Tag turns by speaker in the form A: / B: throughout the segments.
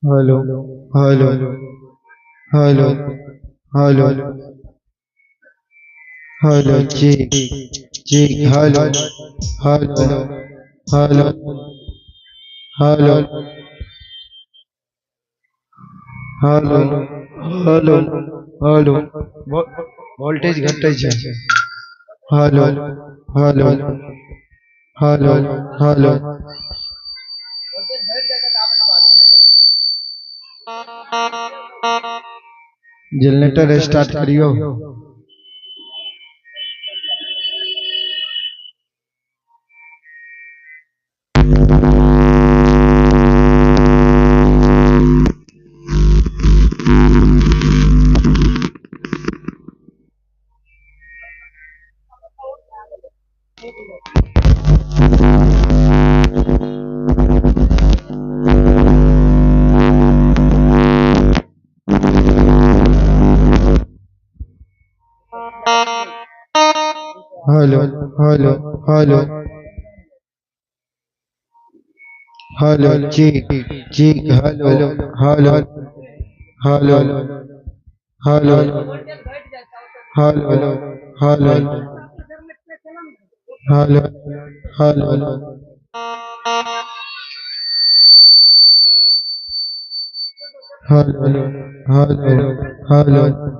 A: Hello hello hello hello hello ji ji hello hello hello hello hello hello hello voltage घटै छै। Hello hello hello hello generator start करियो। Hello hello hello hello check check hello hello hello hello hello hello hello hello hello hello hello.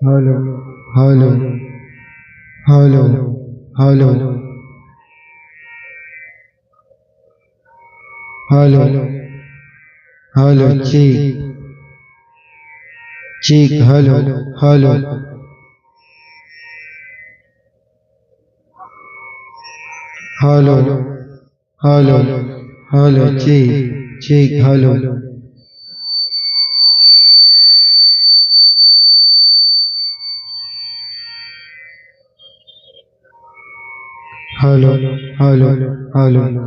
A: Hello hello hello hello hello hello check check hello hello hello hello hello check check hello hello hello hello.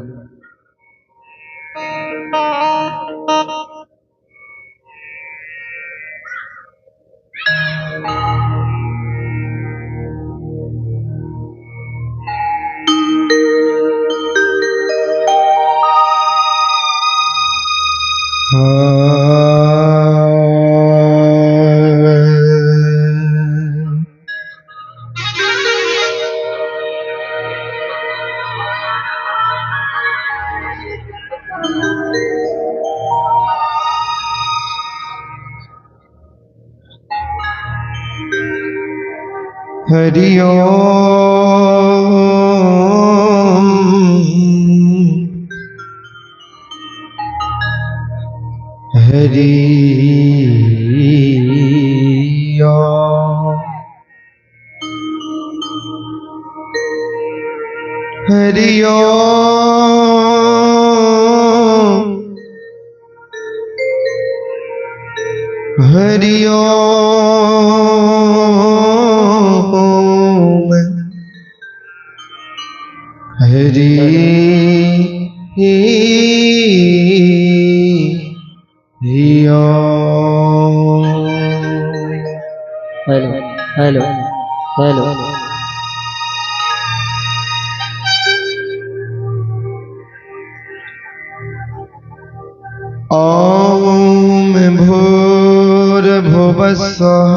A: Hari Om Hari Om Hari Om Hari Om Hari Om.
B: Hello hello hello.
A: ॐ भूर्भुवः स्वः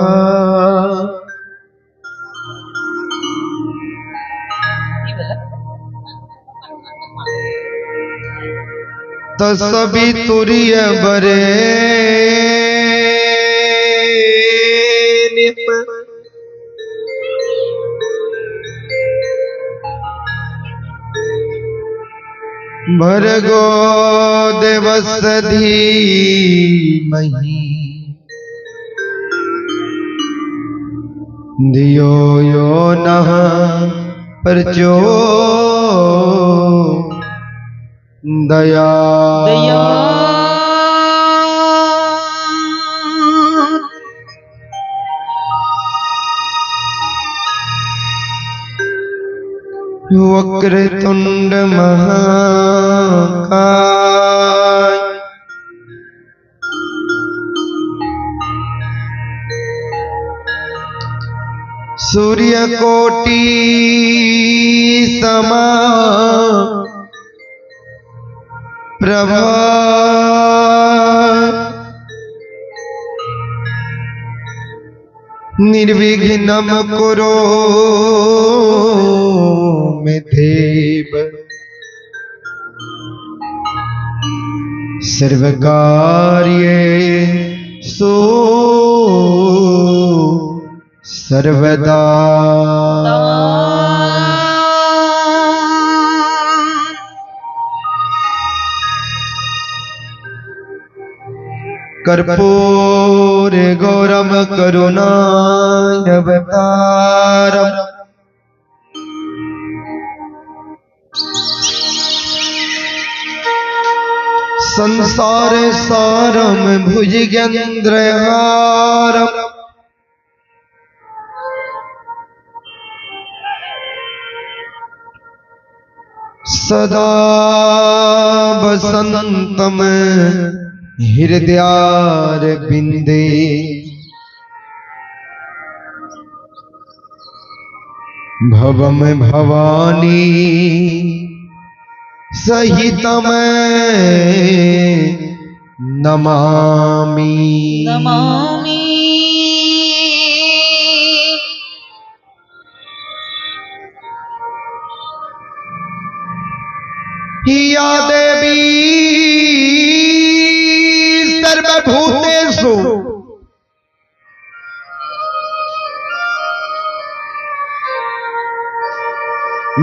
A: तत्सवितुर्यवरेण्यं भर्गो देवस्य धीमहि धियो यो नः प्रचोदयात्। वक्रतुंड महाकाय सूर्यकोटि समा प्रभा निर्विघ्नं कुरु मे देव सर्वकार्येषु सर्वदा। कर्पूर गौरम करुणावतारम संसार सारम भुजगेन्द्रहारम सदा वसंतम हृदयारविन्दे भवम भवानी सहितम नमामि।
C: नमामि।
A: या देवी सर्वभूतेषु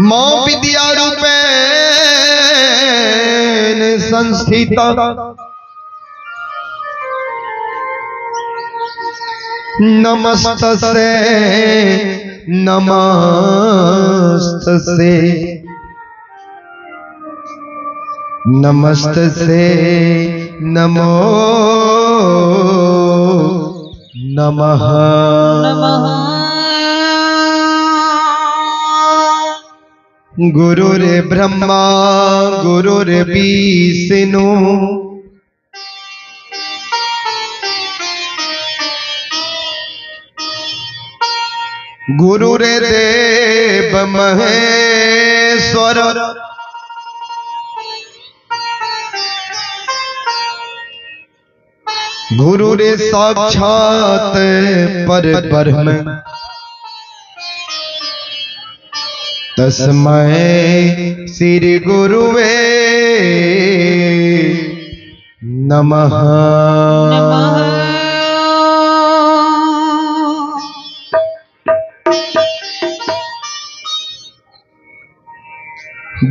A: मां विद्या रूपेण संस्थिता नमस्तस्यै नमस्तस्यै नमस्तस्यै नमो नमः।
C: नमः।
A: गुरुर् ब्रह्मा गुरुर्विष्णु गुरुर्देव महेश्वर गुरुर साक्षात पर ब्रह्म तस्मै श्री गुरुवे नमः।
C: नमः।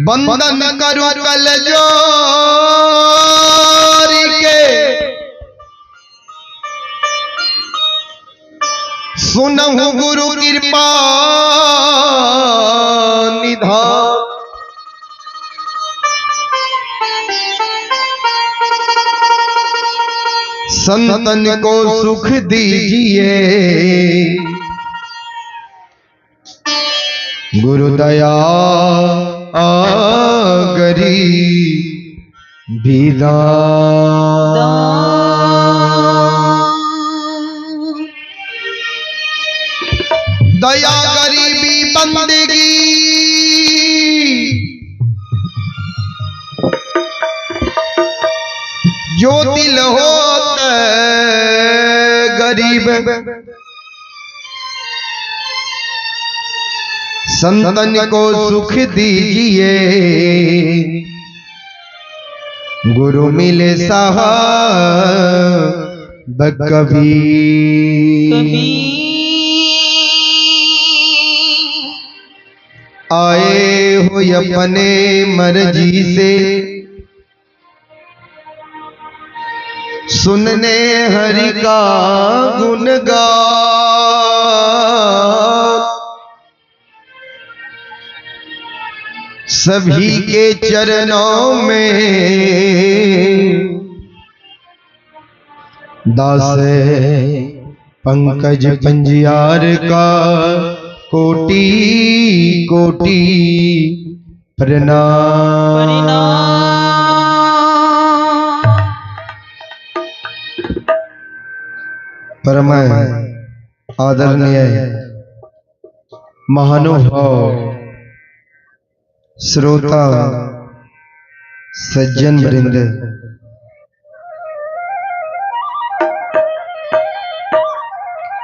A: बंदन करु कल जोरि के सुनहु गुरु कृपा निधान। संतन को सुख दीजिए गुरु दया आगरी विदान। दया गरीबी बंदगी जो दिल होते गरीब संतन को सुख दीजिए गुरु मिले साहब कभी। आए हो अपने मर्जी से सुनने हरि का गुणगान। सभी के चरणों में दास पंकज पंजियार का कोटि कोटि प्रणाम। परम आदरणीय महानुभाव श्रोता सज्जन वृंद,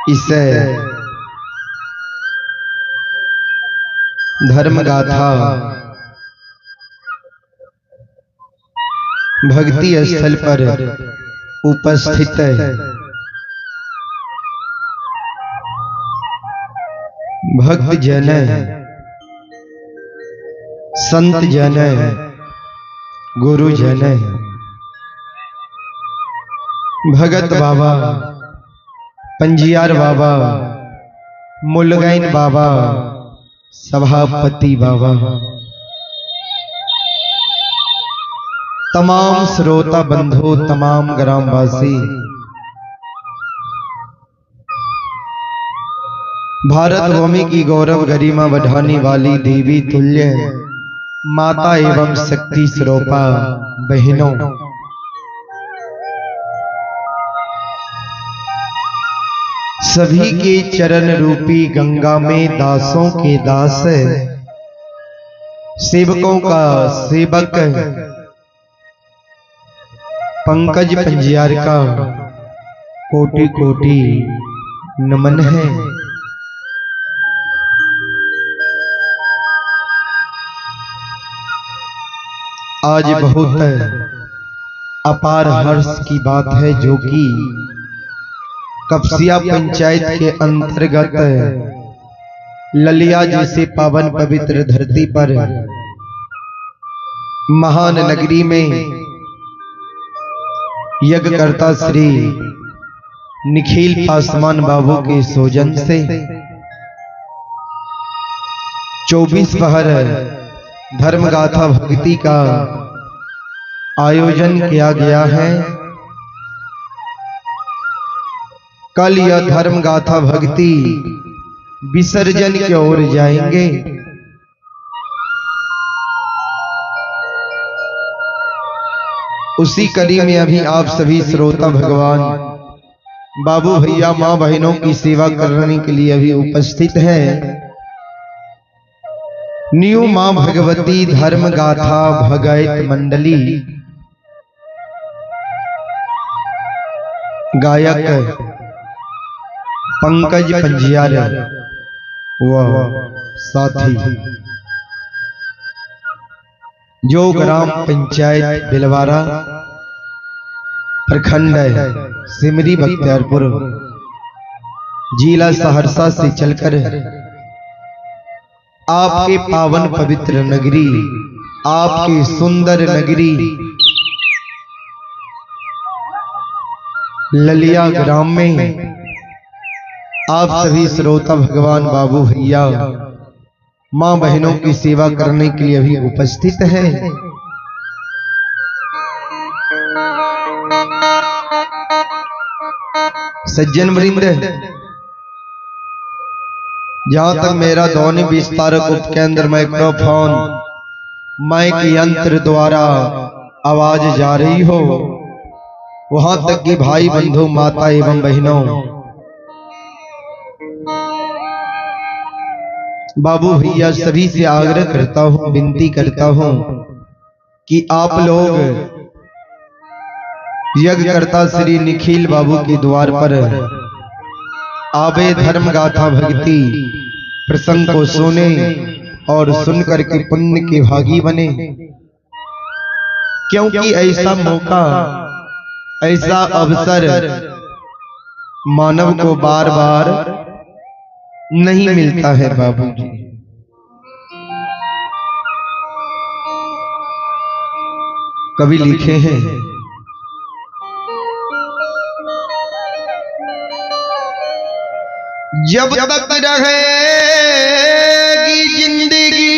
A: इसे धर्म गाथा भक्ति स्थल पर उपस्थित भक्त जन, संत जन, गुरु जन, भगत बाबा, पंजियार बाबा, मुलगैन बाबा, सभापति बाबा, तमाम श्रोता बंधु, तमाम ग्रामवासी, भारत भूमि की गौरव गरिमा बढ़ाने वाली देवी तुल्य माता एवं शक्ति स्वरूपा बहनों, सभी के चरण रूपी गंगा में दासों के दास, सेवकों का सेवक पंकज पंजियार का कोटि कोटि नमन है। आज बहुत अपार हर्ष की बात है जो कि कपसिया पंचायत के अंतर्गत ललिया जैसे पावन पवित्र धरती पर महान नगरी में यज्ञकर्ता श्री निखिल पासवान बाबू के सौजन्य से 24 पहर धर्मगाथा भक्ति का आयोजन किया गया है। कल यह धर्मगाथा भक्ति विसर्जन की ओर जाएंगे। उसी कड़ी में अभी आप सभी श्रोता भगवान बाबू भैया माँ बहनों की सेवा करने के लिए अभी उपस्थित है। न्यू माँ भगवती धर्म गाथा भगैत मंडली, गायक पंकज पंजियार व साथी, जो ग्राम पंचायत बिलवारा, प्रखंड सिमरी बख्तियारपुर, जिला सहरसा से चलकर आपके पावन पवित्र नगरी, आपकी सुंदर नगरी ललिया ग्राम में आप सभी श्रोता भगवान बाबू भैया माँ बहनों की सेवा करने के लिए अभी उपस्थित हैं। सज्जन वृंद, जहां तक मेरा ध्वनि विस्तारक उपकेंद्र माइक्रोफोन माइक यंत्र द्वारा आवाज जा रही हो, वहां तक कि भाई बंधु माता एवं बहनों, बाबू भैया सभी से आग्रह करता हूं, विनती करता हूं कि आप लोग यज्ञकर्ता श्री निखिल बाबू के द्वार पर आवे, धर्म गाथा भक्ति प्रसंग को सुने और सुनकर के पुण्य के भागी बने, क्योंकि ऐसा मौका, ऐसा अवसर मानव को बार बार नहीं मिलता है। बाबूजी, कवि लिखे हैं, जब तक रहेगी जिंदगी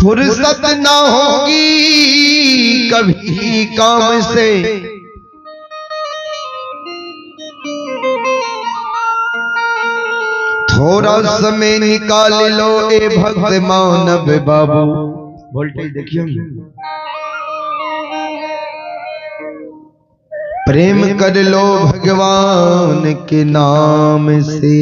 A: फुर्सत न होगी कभी काम से, थोड़ा समय निकाल लो ए भक्त मानव बाबू। वोल्टेज देखिए, प्रेम कर लो भगवान के नाम से।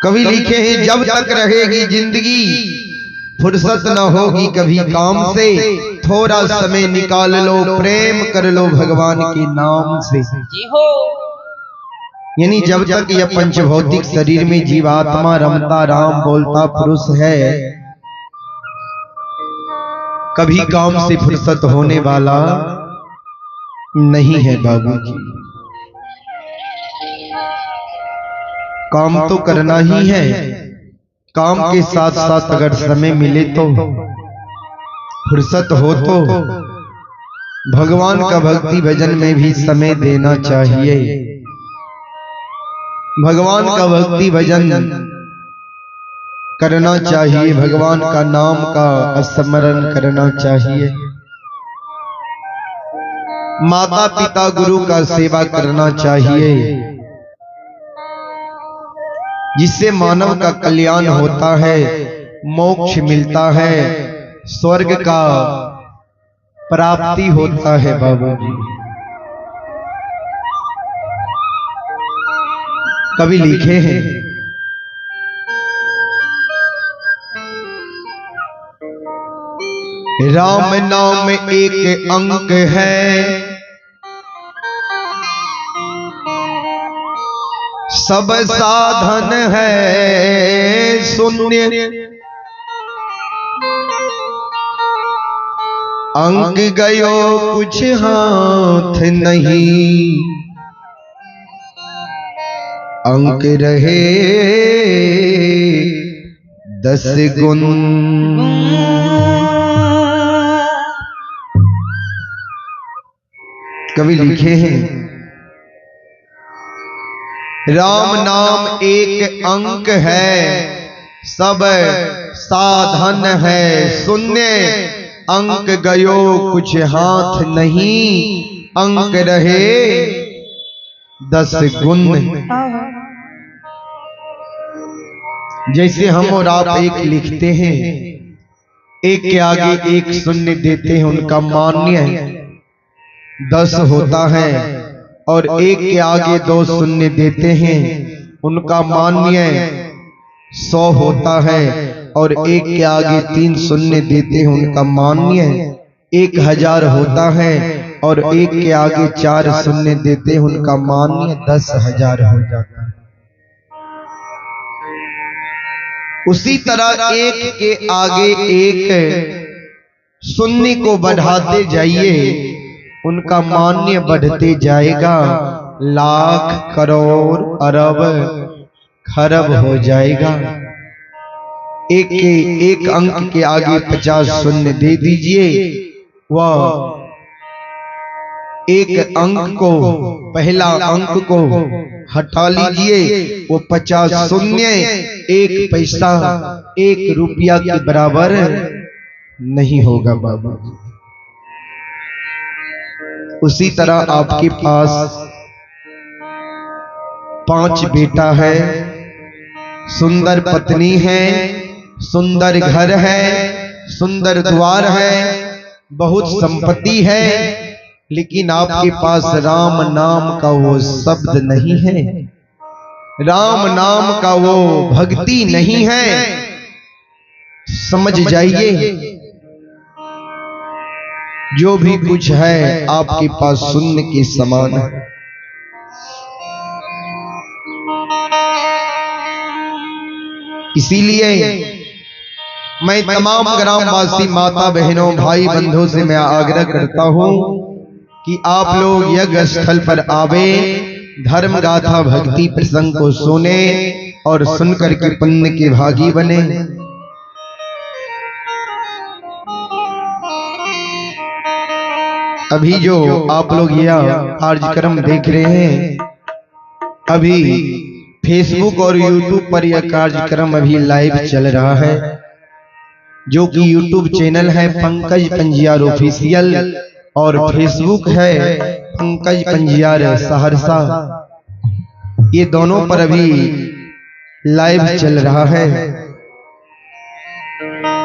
A: कवि लिखे हैं, जब तक रहेगी जिंदगी फुर्सत न होगी कभी काम से, थोड़ा समय निकाल लो प्रेम कर लो भगवान के नाम से। यानी जब तक यह पंचभौतिक शरीर में जीवात्मा रमता राम बोलता पुरुष है, कभी काम से फुर्सत होने वाला नहीं है। बाबूजी, काम तो करना ही है, काम के साथ साथ अगर समय मिले तो, फुर्सत हो तो भगवान का भक्ति भजन में भी समय देना चाहिए। भगवान का भक्ति भजन करना चाहिए, भगवान का नाम का स्मरण करना चाहिए, माता पिता गुरु का सेवा करना चाहिए। जिससे मानव का कल्याण होता है, मोक्ष मिलता है, स्वर्ग का प्राप्ति होता है। बाबूजी कवि लिखे हैं, राम नाम एक अंक है, सब साधन है शून्य, अंक गयो कुछ हाथ नहीं, अंक रहे 10 गुण। कवि लिखे हैं, राम नाम एक अंक है, सब साधन है शून्य, अंक गयो कुछ हाथ नहीं, अंक रहे 10 गुण। जैसे हम और आप एक लिखते हैं, एक के आगे एक शून्य देते हैं, उनका मान्य 10 होता है, और एक के आगे 2 शून्य देते हैं, उनका मान्य 100 होता है, और एक के आगे 3 शून्य देते हैं, उनका मान्य 1000 होता है, और एक के आगे 4 शून्य देते हैं, उनका मान्य 10,000 हो जाता है। उसी तरह एक के आगे एक शून्य को बढ़ाते जाइए, उनका मान्य बढ़ते जाएगा, लाख करोड़ अरब खरब हो जाएगा। एक के एक अंक के आगे 50 शून्य दे दीजिए, वह एक अंक को, पहला अंक को हटा लीजिए, वो 50 शून्य 1 पैसा 1 रुपया के बराबर नहीं होगा बाबा। उसी तरह आपके पास 5 बेटा है, सुंदर पत्नी है, सुंदर घर है, सुंदर द्वार है, बहुत संपत्ति है, लेकिन आपके पास राम नाम का वो शब्द नहीं है, राम नाम का वो भक्ति नहीं है। समझ जाइए, जो भी कुछ है आपके पास शून्य के समान है। इसीलिए मैं तमाम ग्रामवासी माता बहनों भाई बंधुओं से मैं आग्रह करता हूं कि आप लोग यज्ञ स्थल पर आवे, धर्म गाथा भक्ति प्रसंग को सुने और सुनकर के पुण्य के भागी बने। अभी जो आप लोग यह कार्यक्रम देख रहे हैं, अभी फेसबुक और यूट्यूब पर यह कार्यक्रम अभी लाइव चल रहा है, जो कि यूट्यूब चैनल है पंकज पंजियार ऑफिशियल और फेसबुक है पंकज पंजियार सहरसा। ये दोनों पर अभी लाइव चल रहा है।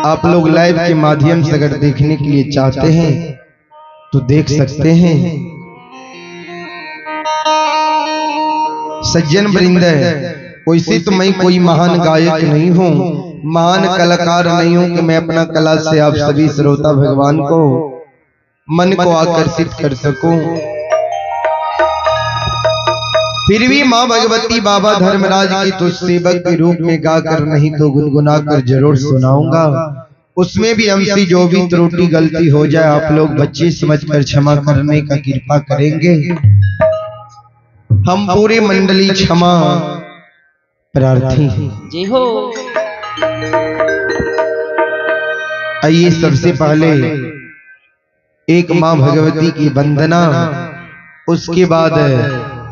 A: आप लोग लाइव के माध्यम से अगर देखने के लिए चाहते हैं तो देख सकते हैं। सज्जन वृंद, वैसे तो मैं कोई महान गायक नहीं हूँ, महान कलाकार नहीं हूँ कि मैं अपना कला से आप सभी श्रोता भगवान को मन को आकर्षित कर सकूं। फिर भी माँ भगवती बाबा धर्मराज की तो सेवक के रूप में गाकर नहीं तो गुनगुना कर जरूर सुनाऊंगा। उसमें भी हमसे जो भी त्रुटि गलती हो जाए आप लोग बच्चे समझकर क्षमा करने का कृपा करेंगे। हम पूरी मंडली क्षमा प्रार्थी
C: जी हो।
A: आइए सबसे पहले एक माँ भगवती की वंदना, उसके बाद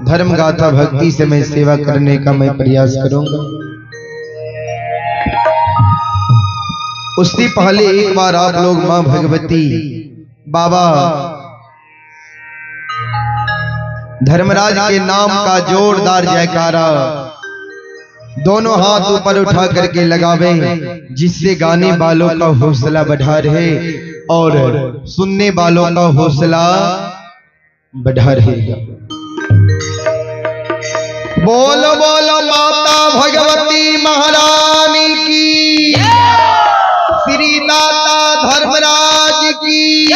A: धर्म गाथा भक्ति से मैं सेवा करने का मैं प्रयास करूंगा। उससे पहले एक बार आप लोग माँ भगवती बाबा धर्मराज के नाम का जोरदार जयकारा दोनों हाथ ऊपर उठा करके लगावे, जिससे गाने वालों का हौसला बढ़ा रहे और सुनने वालों का हौसला बढ़ा रहेगा। बोलो बोलो माता भगवती महारानी की, श्री दाता धर्मराज की,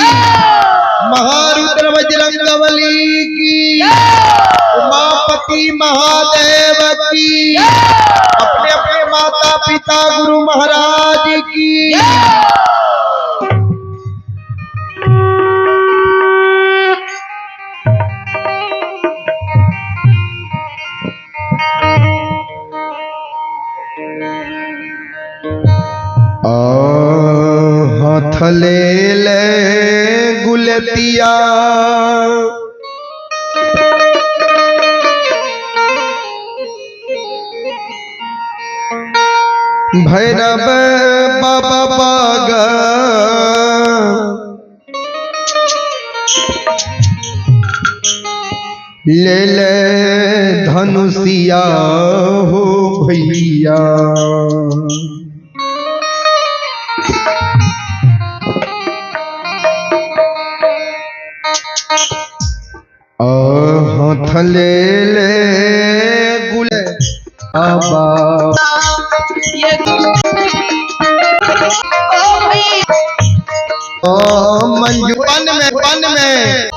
A: महारुद्र बजरंगबली की, उमापति महादेव की, अपने अपने माता पिता गुरु महाराज की। हाथ ले ले गुलतिया, भैरव बाबा बाग, ले ले धनुषिया हो भैया। हाथ ले ले गुल बाबा, मंजू पन में पन में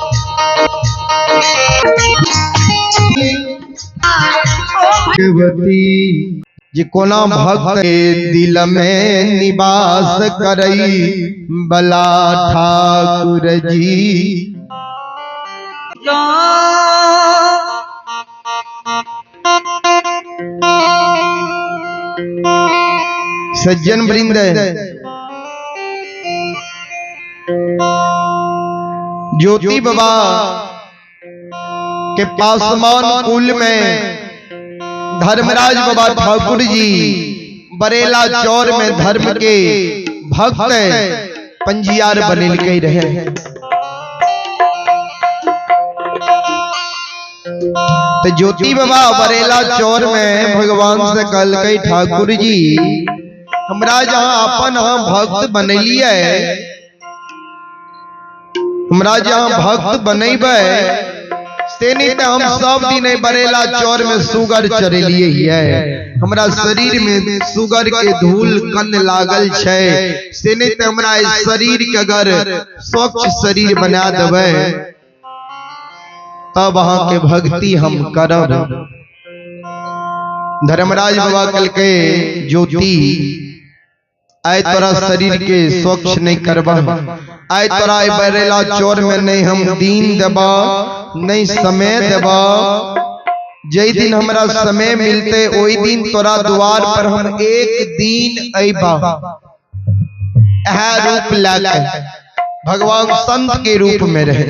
A: भगवती जी कोना भक्त के दिल में निवास करई बला ठाकुर जी। सज्जन वृंद, ज्योति बाबा के पासमान कुल में धर्मराज बाबा ठाकुर जी बरेला चौर में धर्म के भक्त पंजियार बनेल के रहे। तो ज्योति बाबा बरेला चौर में भगवान से कल कई ठाकुर जी हमरा जहां अपन हम भक्त बनैलिए, हमरा जहां भक्त बनैबे से नहीं तो हम सब दिन बरेला चौर में सुगर चरेलिए है, हमरा शरीर में सुगर के धूल कन लागल छै, से नहीं तो हमरा शरीर के अगर स्वच्छ शरीर बना देबै तब अहाँ के भक्ति हम करब। धर्मराज बाबा कल के ज्योति आय तोरा शरीर के स्वच्छ नहीं करबा, आय तोरा बरेला चोर में नहीं हम दिन देबा नहीं समय देबा, जै दिन हमरा समय मिलते ओहि दिन तोरा द्वार पर हम एक दिन अइबा। एह रूप लाके भगवान संत के रूप में रहे।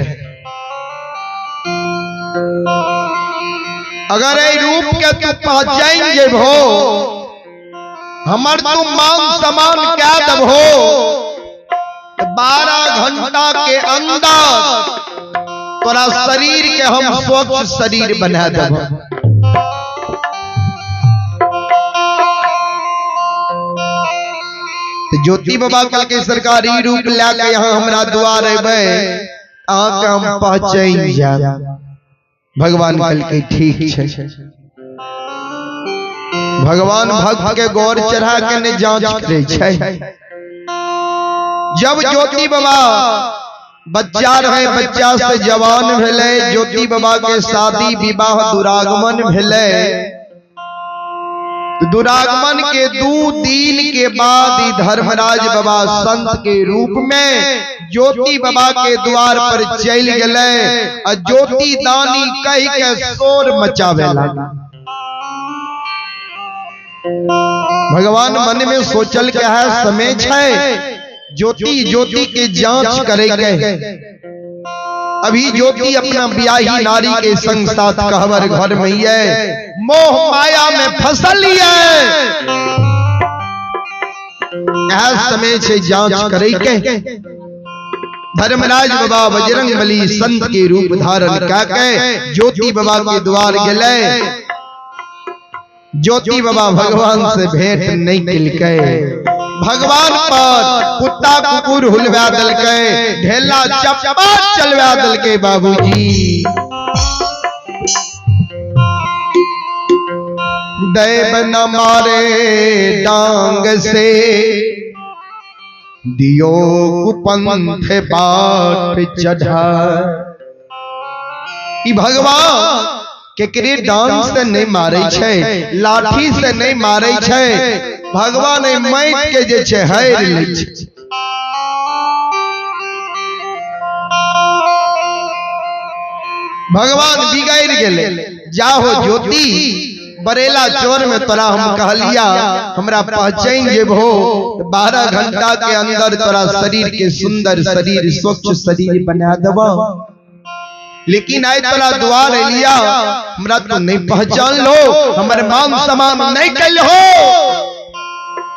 A: अगर ए रूप के तू पहचान जेबहो, हमर तू मान सम्मान क्या दबहो, 12 घंटा के अंदर तोरा शरीर के हम स्वच्छ शरीर बना देबो। तो ज्योति बाबा कल के सरकारी रूप लाके यहाँ हमरा द्वार अबे अहाँ के हम पहचान जाब। भगवान कल के ठीक है। भगवान भक्त के गौर चढ़ा के ने जांच करे छै। जब ज्योति बाबा बच्चा रहे, बच्चा से जवान भेले, ज्योति बाबा के शादी विवाह दुरागमन भेले। दुरागमन के 2 दिन के बाद ही धर्मराज बाबा संत के रूप में ज्योति बाबा के द्वार पर चल गए और ज्योति दानी कह के शोर मचावे लगा। भगवान मन में सोचल के है समय छै ज्योति ज्योति के जांच करे के। अभी ज्योति अपना ब्याही नारी के संग साथ कहवर घर में ही है, मोह माया में फसल है। समय से जांच करे के धर्मराज बाबा बजरंग बली संत के रूप धारण करके ज्योति बाबा के द्वार गए। ज्योति बाबा भगवान से भेंट नहीं केलकै। भगवान पर कुत्ता कुकुर हुलवा देलकै, ढेला चप्पा चलवा देलकै बाबूजी। दैव न मारे डांग से दियो कुपंथ बाट चढ़ा। ई भगवान केकरे डांग से नहीं मारे छै, लाठी से नहीं मारे छै, भगवान माटि के जे छै हरि लै छै। भगवान बिगड़ गेलै। जाहो ज्योति बरेला चोर में तोरा हम कहलिया हमरा पहचान जेबहो 12 घंटा के अंदर तोरा शरीर के सुंदर शरीर स्वच्छ शरीर बना देबो, लेकिन आइ तोरा द्वार एलिया हमरा तो नहीं पहचान लो, हमर मान सम्मान नहीं कैल हो,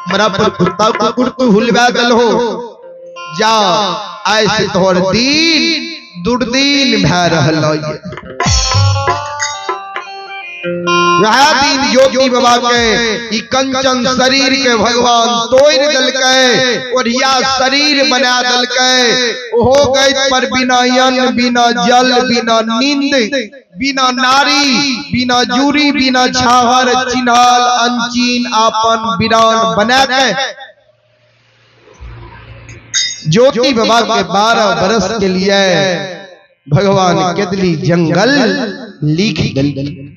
A: हमरा पर कुत्ता कुकुर तू हुलवा देल हो। जा आइ से तोहर दिन दुर्दिन भए रहल ये। वह दिन ज्योति बाबा के ई कंचन शरीर के भगवान तोड़ देलकै, ओढ़िया शरीर बना देलकै। ओहो गई पर बिना अन्न बिना जल बिना नींद बिना नारी बिना जूरी बिना छाहर चिन्हाल अनचीन आपन बिरान बना के ज्योति बाबा के 12 बरस के लिए भगवान केदली जंगल लिख देलकै।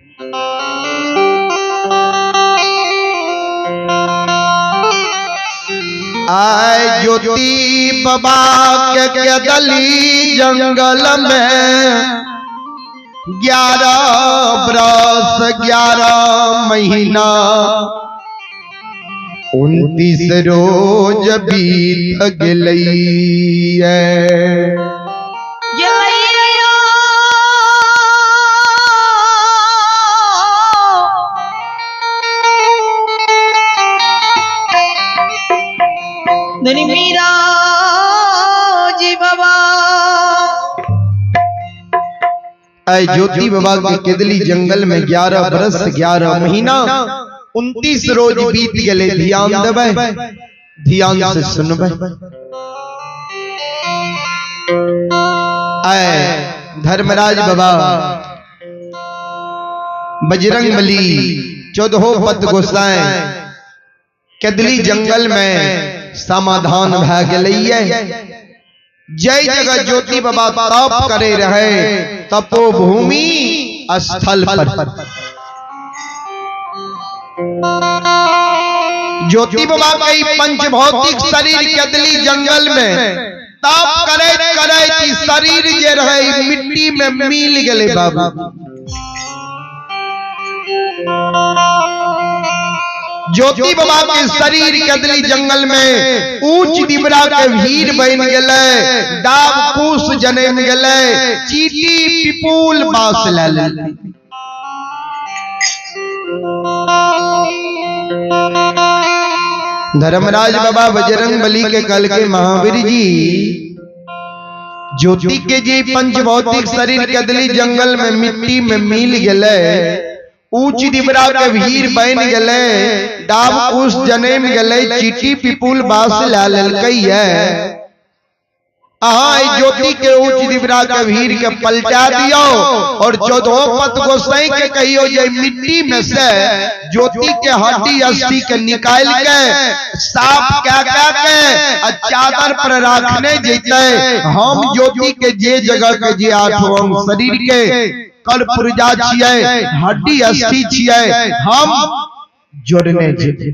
A: आय ज्योति बाबा के केदली जंगल में 11 बरस 11 महीना 29 रोज बीत गेलै।
C: मीरा जी बाबा
A: आय ज्योति बाबा के केदली जंगल में 11 बरस 11 महीना 29 रोज बीत गेलै। ध्यान देबै, ध्यान से सुनबै। आय धर्मराज बाबा बजरंग बली 14 पद गोसाई केदली जंगल में समाधान भए गेलै। जय जगह ज्योति बाबा तप करे रहे तपोभूमि स्थल पर ज्योति बाबा के पंचभौतिक शरीर केदली जंगल में तप करे करे शरीर जे रहे मिट्टी में मिल गेलै बाबू। ज्योति बाबा के शरीर केदली जंगल में ऊंच दिबरा के भीड़ बन गेलै, डाब कुश जनम गेलै, चीटी पिपुल बास ले लेलकै। धर्मराज बाबा बजरंग बली के कल के महावीर जी ज्योति के जी पंचभौतिक शरीर केदली जंगल में मिट्टी में मिल गेलै, ऊंच दिबरा के भीड़ बन गेलै, डाब कुश जनम गेलै, चीटी पिपुल बास ले लेलकै। अहाँ ज्योति के ऊंच दिबरा के भीड़ के पलटा दियो और 14 पद गोसाई के कहियो जे मिट्टी में से ज्योति के हड्डी अस्थि के निकाल के साफ क्या क्या के आ चादर पर राखने जैते। हम ज्योति के जे जगह के जे आठों अंग शरीर के कल पुर्जा छियै, हड्डी अस्थि छियै, हम जोड़ने जेबै।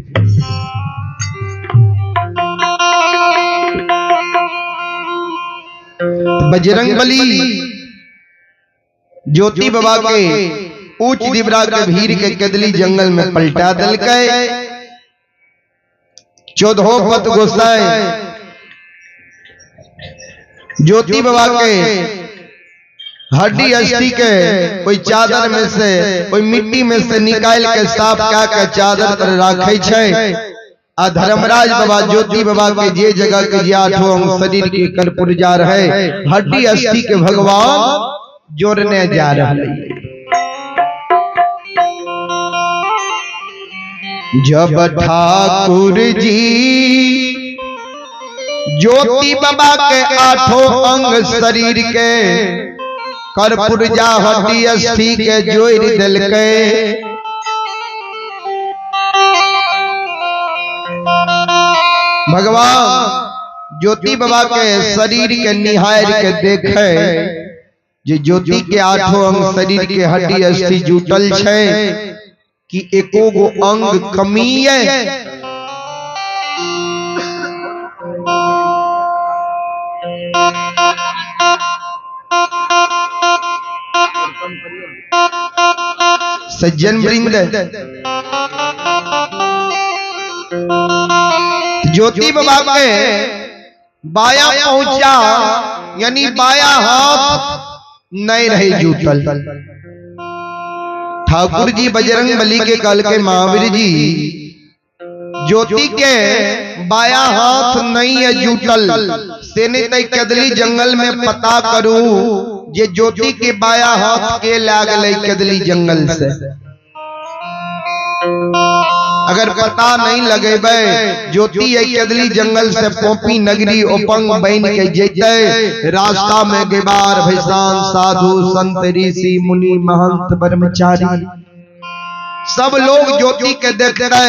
A: बजरंग बली ज्योति बाबा के ऊंच दिबरा के भीड़ के केदली जंगल में पलटा देलकै। 14 पद गोसाई ज्योति बाबा के हड्डी अस्थि के कोई चादर में से कोई मिट्टी में से निकाल के साफ क्या के चादर पर राखे छै। आ धर्मराज बाबा ज्योति बाबा के जे जगह के जे आठों अंग शरीर के कल पुर्जा रहे हड्डी अस्थि के भगवान जोड़ने जा रहे। जब ठाकुर जी ज्योति बाबा के आठों अंग शरीर के कर्पूर जा हड्डी अस्थि के जोड़ दिलकै। भगवान ज्योति बाबा के शरीर के निहार के देखे जे ज्योति के आठों अंग शरीर के हड्डी अस्थि जुटल छै कि एको गो अंग कमी है। सज्जन वृंद, ज्योति बाबा के बाया पहुंचा यानी बाया हाथ नहीं रहे जुटल। ठाकुर जी बजरंग बली के कल के महावीर जी ज्योति के बाया हाथ नहीं है जुटल, से नहीं तई कदली जंगल में पता करू जे ज्योति के बाया हाथ के लागल कदली जंगल से। अगर पता नहीं लगेबै ज्योति कदली जंगल से पोपी नगरी ओपंग बन के जैते, रास्ता में गेबार भैसान साधु संत ऋषि मुनि महंत ब्रह्मचारी सब लोग ज्योति के देखते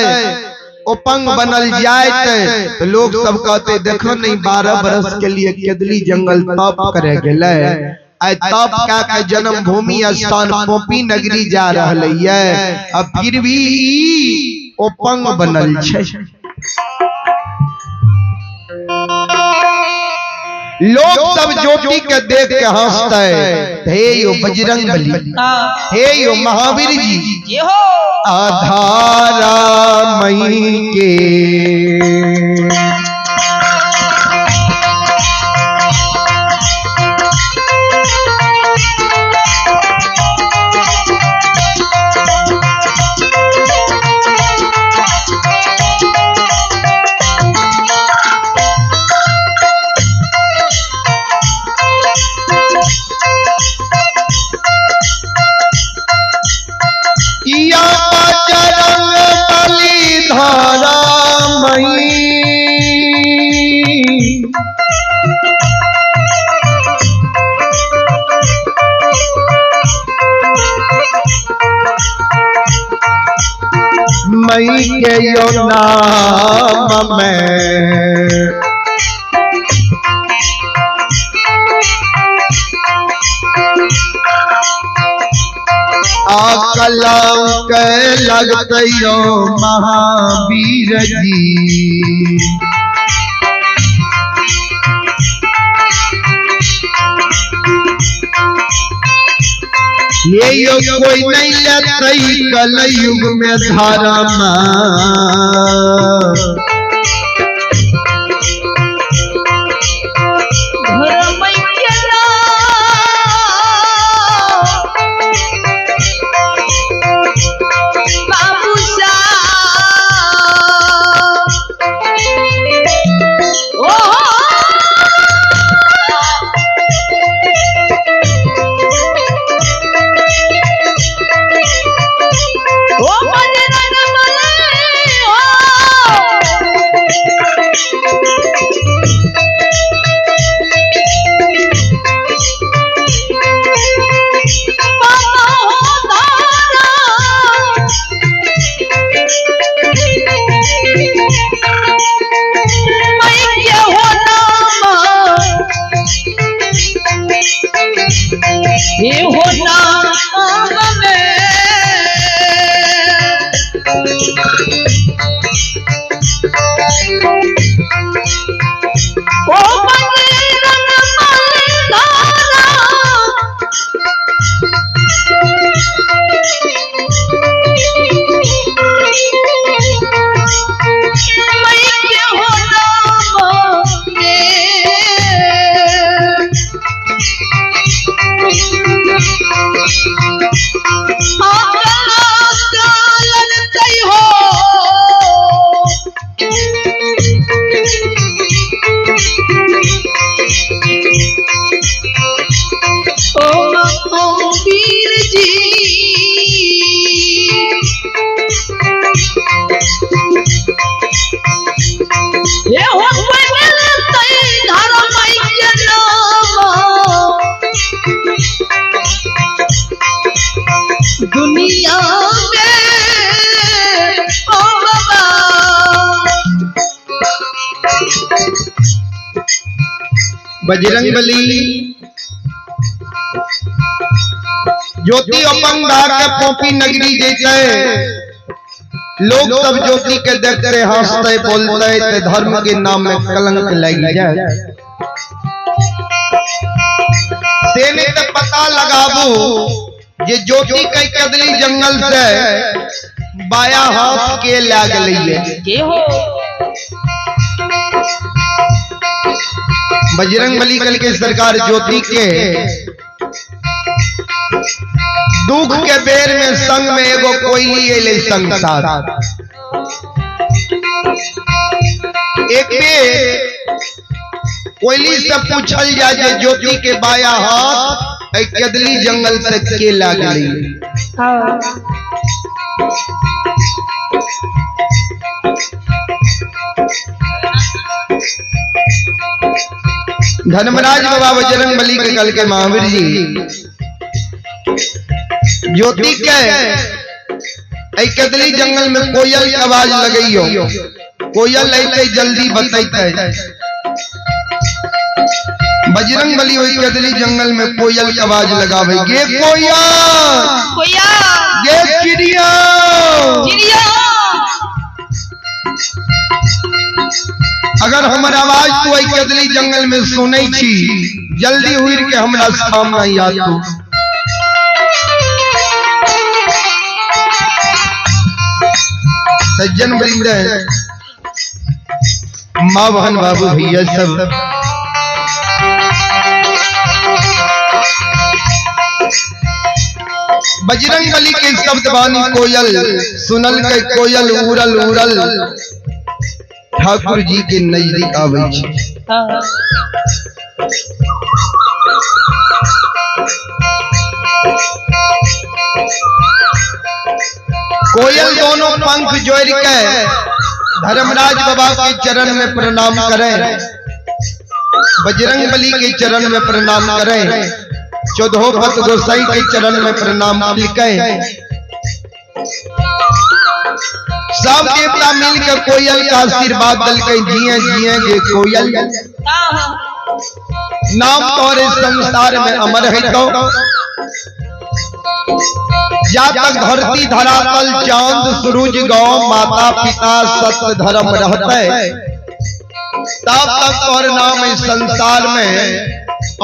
A: ओपंग बनल जाते तो लोग सब कहते देखो नहीं 12 बरस के लिए कदली जंगल तप करे गेलै, आइ तप का के जन्मभूमि स्थान पोपी नगरी जा रहल है, अब फिर भी ओपंग बनल छै। लोग सब ज्योति के देख के हंसते, हे यो बजरंग बली, हे यो महावीर जी, आधारा मई के मई के यो नाम में आकलंक लगते यो महावीर जी। ये यो कोई नहीं लेते कलयुग में धर्म,
C: वीर जी।
A: बजरंग बली ज्योति अपन दा के पोपी नगरी जैते लोग सब ज्योति के देखते हंसते बोलते ते धर्म के नाम में कलंक लग जाए। से नहीं तो पता लगाबू जे ज्योति के कदली जंगल से बाया हाथ के लाग लिए
C: के हो।
A: बजरंग बली कल के सरकार ज्योति के दुख के बेर में संग में एगो कोयली अलै संग साथ। एक बेर कोयली से पूछल जाए जे ज्योति के बाया हाथ कदली जंगल से के लागली। धर्मराज बाबा बजरंग बली के कल के महावीर जी ज्योति के कदली जंगल में कोयल की आवाज लगइयो, कोयल अइते जल्दी बतैते। बजरंग बली ओहि कदली जंगल में कोयल की आवाज लगावे, गे कोयल
C: कोयल
A: गे चिड़िया
C: चिड़िया।
A: अगर हमर आवाज तू एहि कदली जंगल में सुनै छी जल्दी उड़ के हमरा सामने आ तू। सज्जन वृंद माँ बहन बाबू भैया सब बजरंग बली के शब्द बानी कोयल सुनल के कोयल उड़ल उड़ल ठाकुर जी के नजदीक आवे छे। कोयल दोनों पंख जोड़ के धर्मराज बाबा के चरण में प्रणाम करें, बजरंग बली के चरण में प्रणाम करें, चौदहो पत गोसाई के चरण में प्रणाम के सब देवता मिल के कोयल का आशीर्वाद दल के जिए जिए गे कोयल नाम तोरे संसार में अमर है तो जा तक धरती धरातल चांद सूरज गौ माता पिता सत्य धर्म रहते तब तक तोर नाम इस संसार में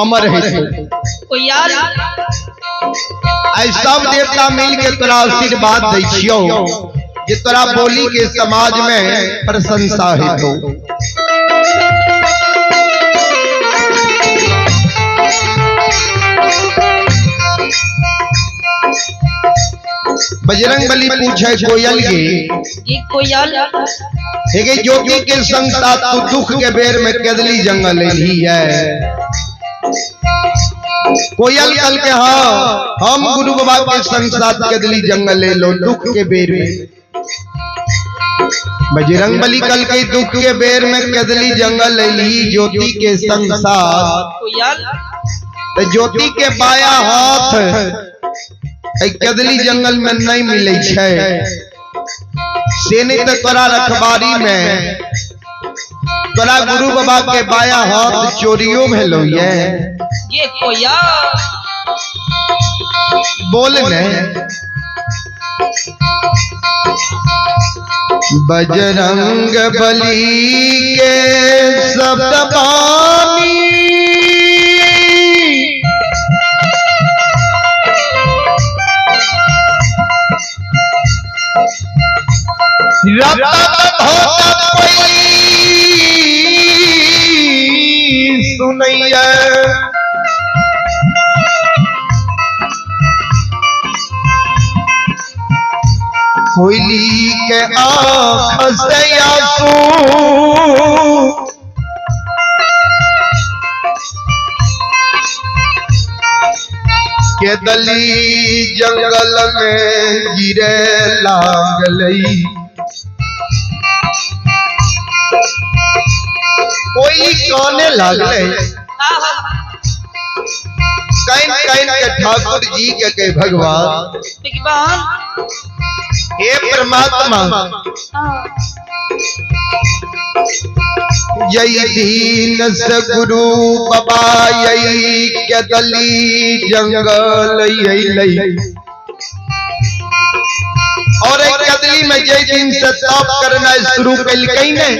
A: अमर है तो आई सब देवता मिल के तोरा आशीर्वाद दै छियौ जे तोरा बोली के समाज में प्रशंसा है तो। बजरंग बली पूछे कोयल के
C: कोयल
A: हे ज्योति के संग साथ तू दुख के बेर में कदली जंगल ही है। कोयल कल के हाँ हम गुरु बाबा के संग साथ कदली जंगल ले लो दुख के बेर में। बजरंग बली कल के दुख के बेर में कदली जंगल ले ली ज्योति के संग साथ तो ज्योति के बाया हाथ कदली जंगल में नहीं मिले छे से नहीं तो तोरा रखबारी में तोरा गुरु बाबा के बाया हाथ चोरियो भेलो ये बोल ने। बजरंग बली के शब्द बानी रतन होता कोई सुनैया कोयली के आँख से आंसू के दली जंगल में गिरे लागलई। कोयली काने लागले Can can के ठाकुर जी के कहे भगवान
C: भगवान
A: हे परमात्मा जय दीन सगुरु बाबा यही कदली जंगल यही और एक कदली में जय दिन से तप करना शुरू कल ने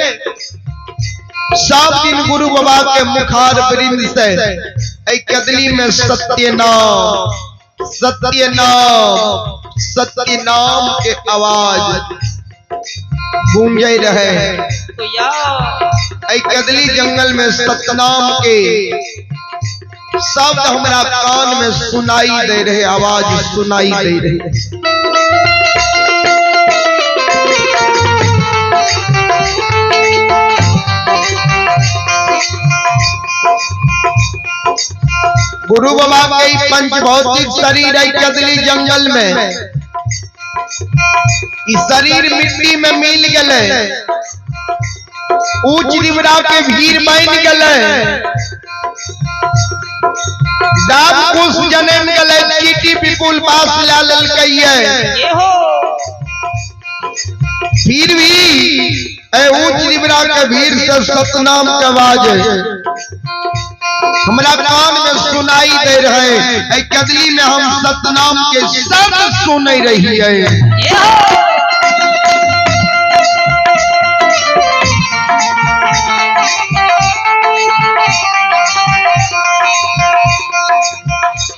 A: 7 दिन गुरु बाबा के मुखार वृंद से एक कदली में सत्य नाम सत्य नाम सत्य नाम के आवाज गूंजे रहे। एक कदली जंगल में सतनाम के शब्द हमारा कान में सुनाई दे रहे, आवाज सुनाई दे रहे। गुरु बाबा के पंच भौतिक शरीर है कदली जंगल में, इस शरीर मिट्टी में मिल गए, ऊंच दिवरा के भीड़ बन गए, डाब कुश जन्म गए, चीटी विपुल बास ला ललकैये, फिर भी ऊंच दिवरा के भीड़ से सतनाम के आवाज हमारा कान में सुनाई दे रहे। कदली में हम सतनाम के शब्द सुन रही है।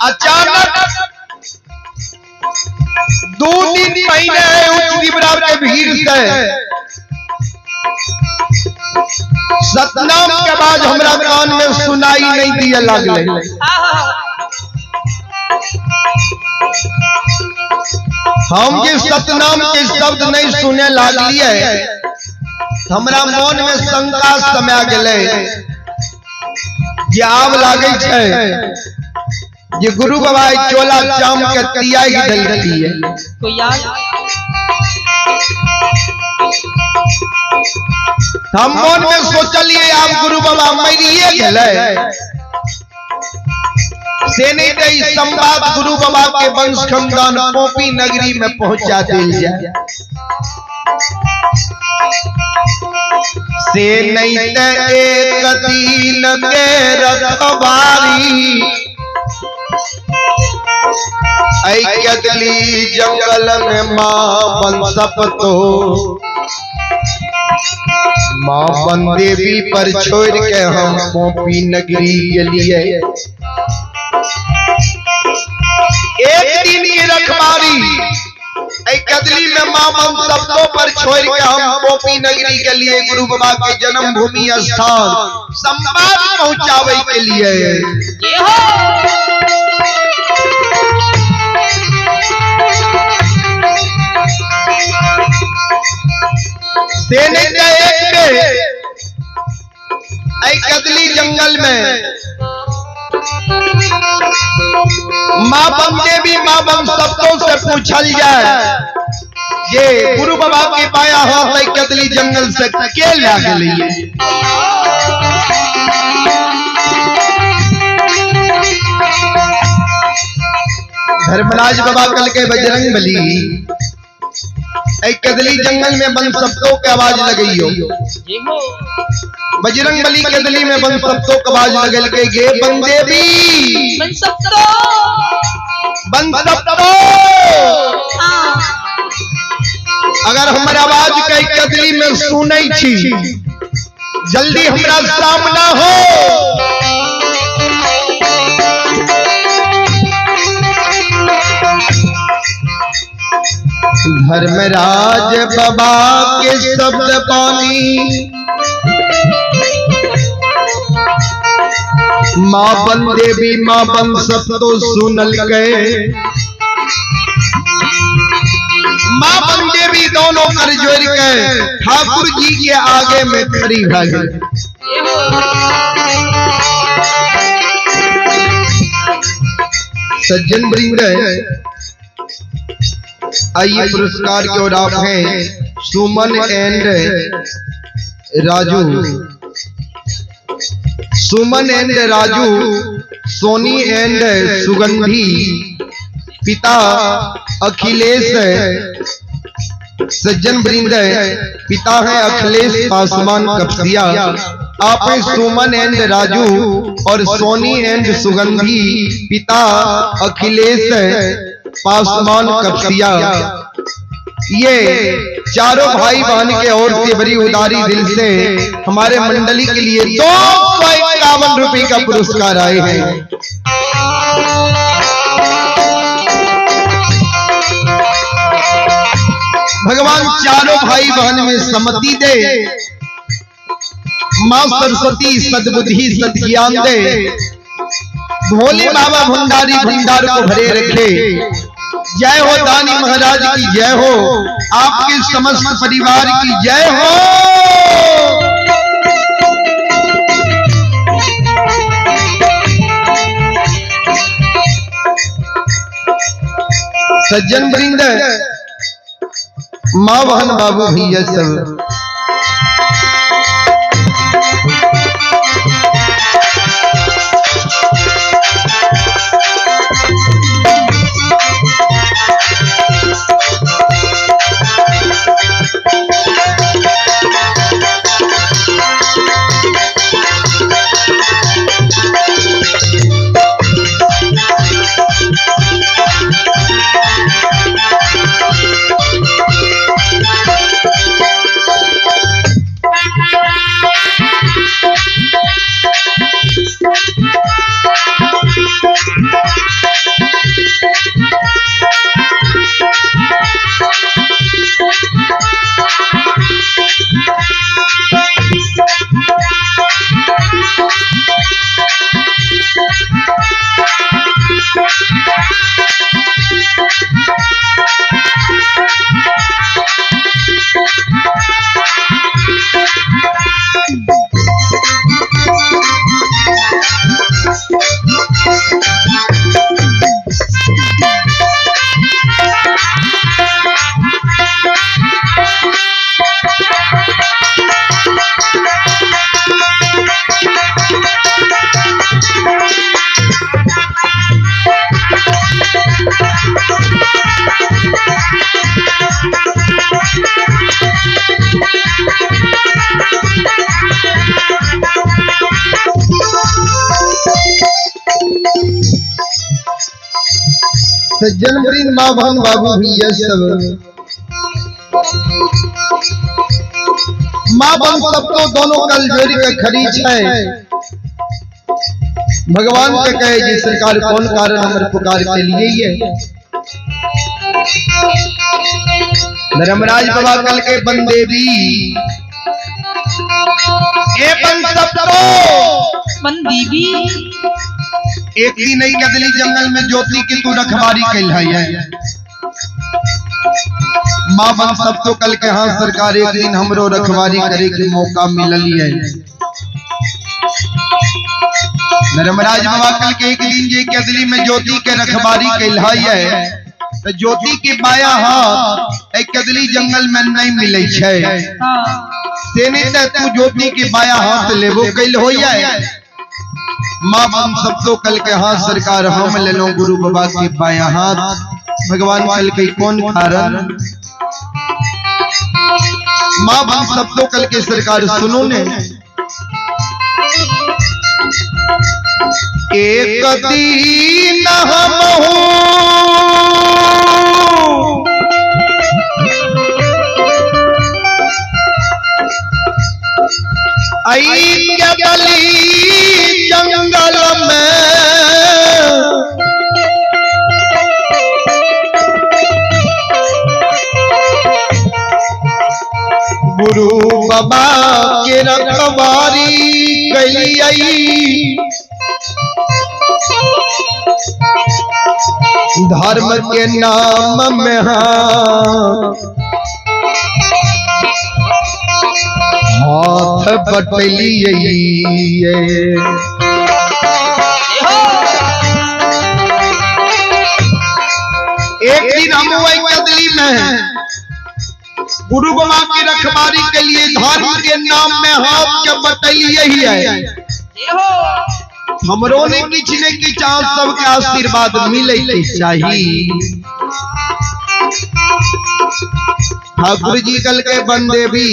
A: अचानक 2 दिन महीने उच्च दिवरा के भीड़ से सतनाम के बाद हमरा कान में सुनाई नहीं दिए लगले। हम जे सतनाम के शब्द नहीं सुने लागलिए, हमरा मन में शंका समा गेलै जे आब लागै छै जे गुरु बाबा चोला चाम के तियाग देलतिए। हम मन में सोचलिए आब गुरु बाबा मरिए गेलै, से नहीं तो ई संवाद गुरु बाबा के वंश खानदान पोपी नगरी में पहुंचा दिल जाए, से नहीं तो एक दिन के रखवारी कदली जंगल में मां बनसपतो मां बन देवी पर छोड़ के हम पोपी नगरी गेलिए। एक दिन की रखवारी कदली में मां बनसपतो पर छोड़ के हम पोपी नगरी के लिए गुरु बाबा के जन्मभूमि स्थान संवाद पहुंचावे के लिए। से नहीं एक कदली जंगल में मां बम देवी मां बम सबको से पूछल जाए ये गुरु बाबा के पाया हाथ कदली जंगल से के ला गेलिए। धर्मराज बाबा कल के बजरंग बली कदली जंगल में बन सबको के आवाज लगइयो। बजरंग बली कदली में बन सबको के आवाज लगल के गे बन देवी
C: बन सबको
A: बन सबको। अगर हमर आवाज के कदली में सुनै छी जल्दी हमरा सामना हो। धर्मराज बाबा के शब्द पानी मां बन देवी मां बन सब तो सुनल गए, मां बन देवी दोनों कर जोड़ के ठाकुर जी के आगे में खड़ी भा गई। सज्जन वृंद आइए पुरस्कार के और आप हैं Suman and Raju, Suman and Raju Soni and Sugandhi, पिता अखिलेश सज्जन वृंद, पिता है अखिलेश पासवान कपसिया। आप हैं सुमन एंड राजू और सोनी एंड सुगंधी, पिता अखिलेश पासवान कपसिया। ये चारों भाई बहन के ओर से बड़ी उदारी दिल से हमारे मंडली के लिए 251 रुपए का पुरस्कार आए हैं। भगवान चारों भाई बहन में सम्मति दे, मां सरस्वती सद्बुद्धि सद्ज्ञान दे, भोले बाबा भंडारी भंडार को भरे रखे। जय हो दानी महाराज की जय हो, आपके समस्त परिवार की जय हो। सज्जन वृंद, माँ बहन बाबू भैया सब, सज्जन वृंद, माँ बहन बाबू भैया सब, माँ बहन सब तो दोनों कल जोड़ के खड़ी है। भगवान के कहे जी सरकार कौन कारण हमर पुकार के लिए है। धर्मराज बाबा कल के बंदेवी ए बन सब तो
C: बंदीवी
A: एक दिन नहीं कदली जंगल में ज्योति की तू रखवारी कैल है। माँ बन सब तो कल के हाँ सरकार एक दिन हमरो रखवारी करे के मौका मिलल है। धर्मराज बाबा कल के एक दिन जे कदली में ज्योति के रखवारी कैल है तो ज्योति के बाया हाथ एक कदली जंगल में नहीं मिले है। से नहीं तू ज्योति के बाया हाथ लेबो कैल हो जाए। माँ बन सब तो कल के हाथ सरकार हम ले लो गुरु बाबा के बाया हाथ। भगवान कल के कौन कारण? माँ बन सब तो कल के सरकार सुनो ने एक दिन हम हो आई गली जंगल में गुरु बाबा के रखवारी कैलियई धर्म के नाम में हाथ बटलिए। एक दिन हम वही कदली में गुरु बाबा की रखवारी के लिए धर्म के नाम में हाथ के बटलिए ही है। हमरो ने किछ ने किछ आप सबके आशीर्वाद मिले के चाही। ठाकुर जी कल के बनदेवी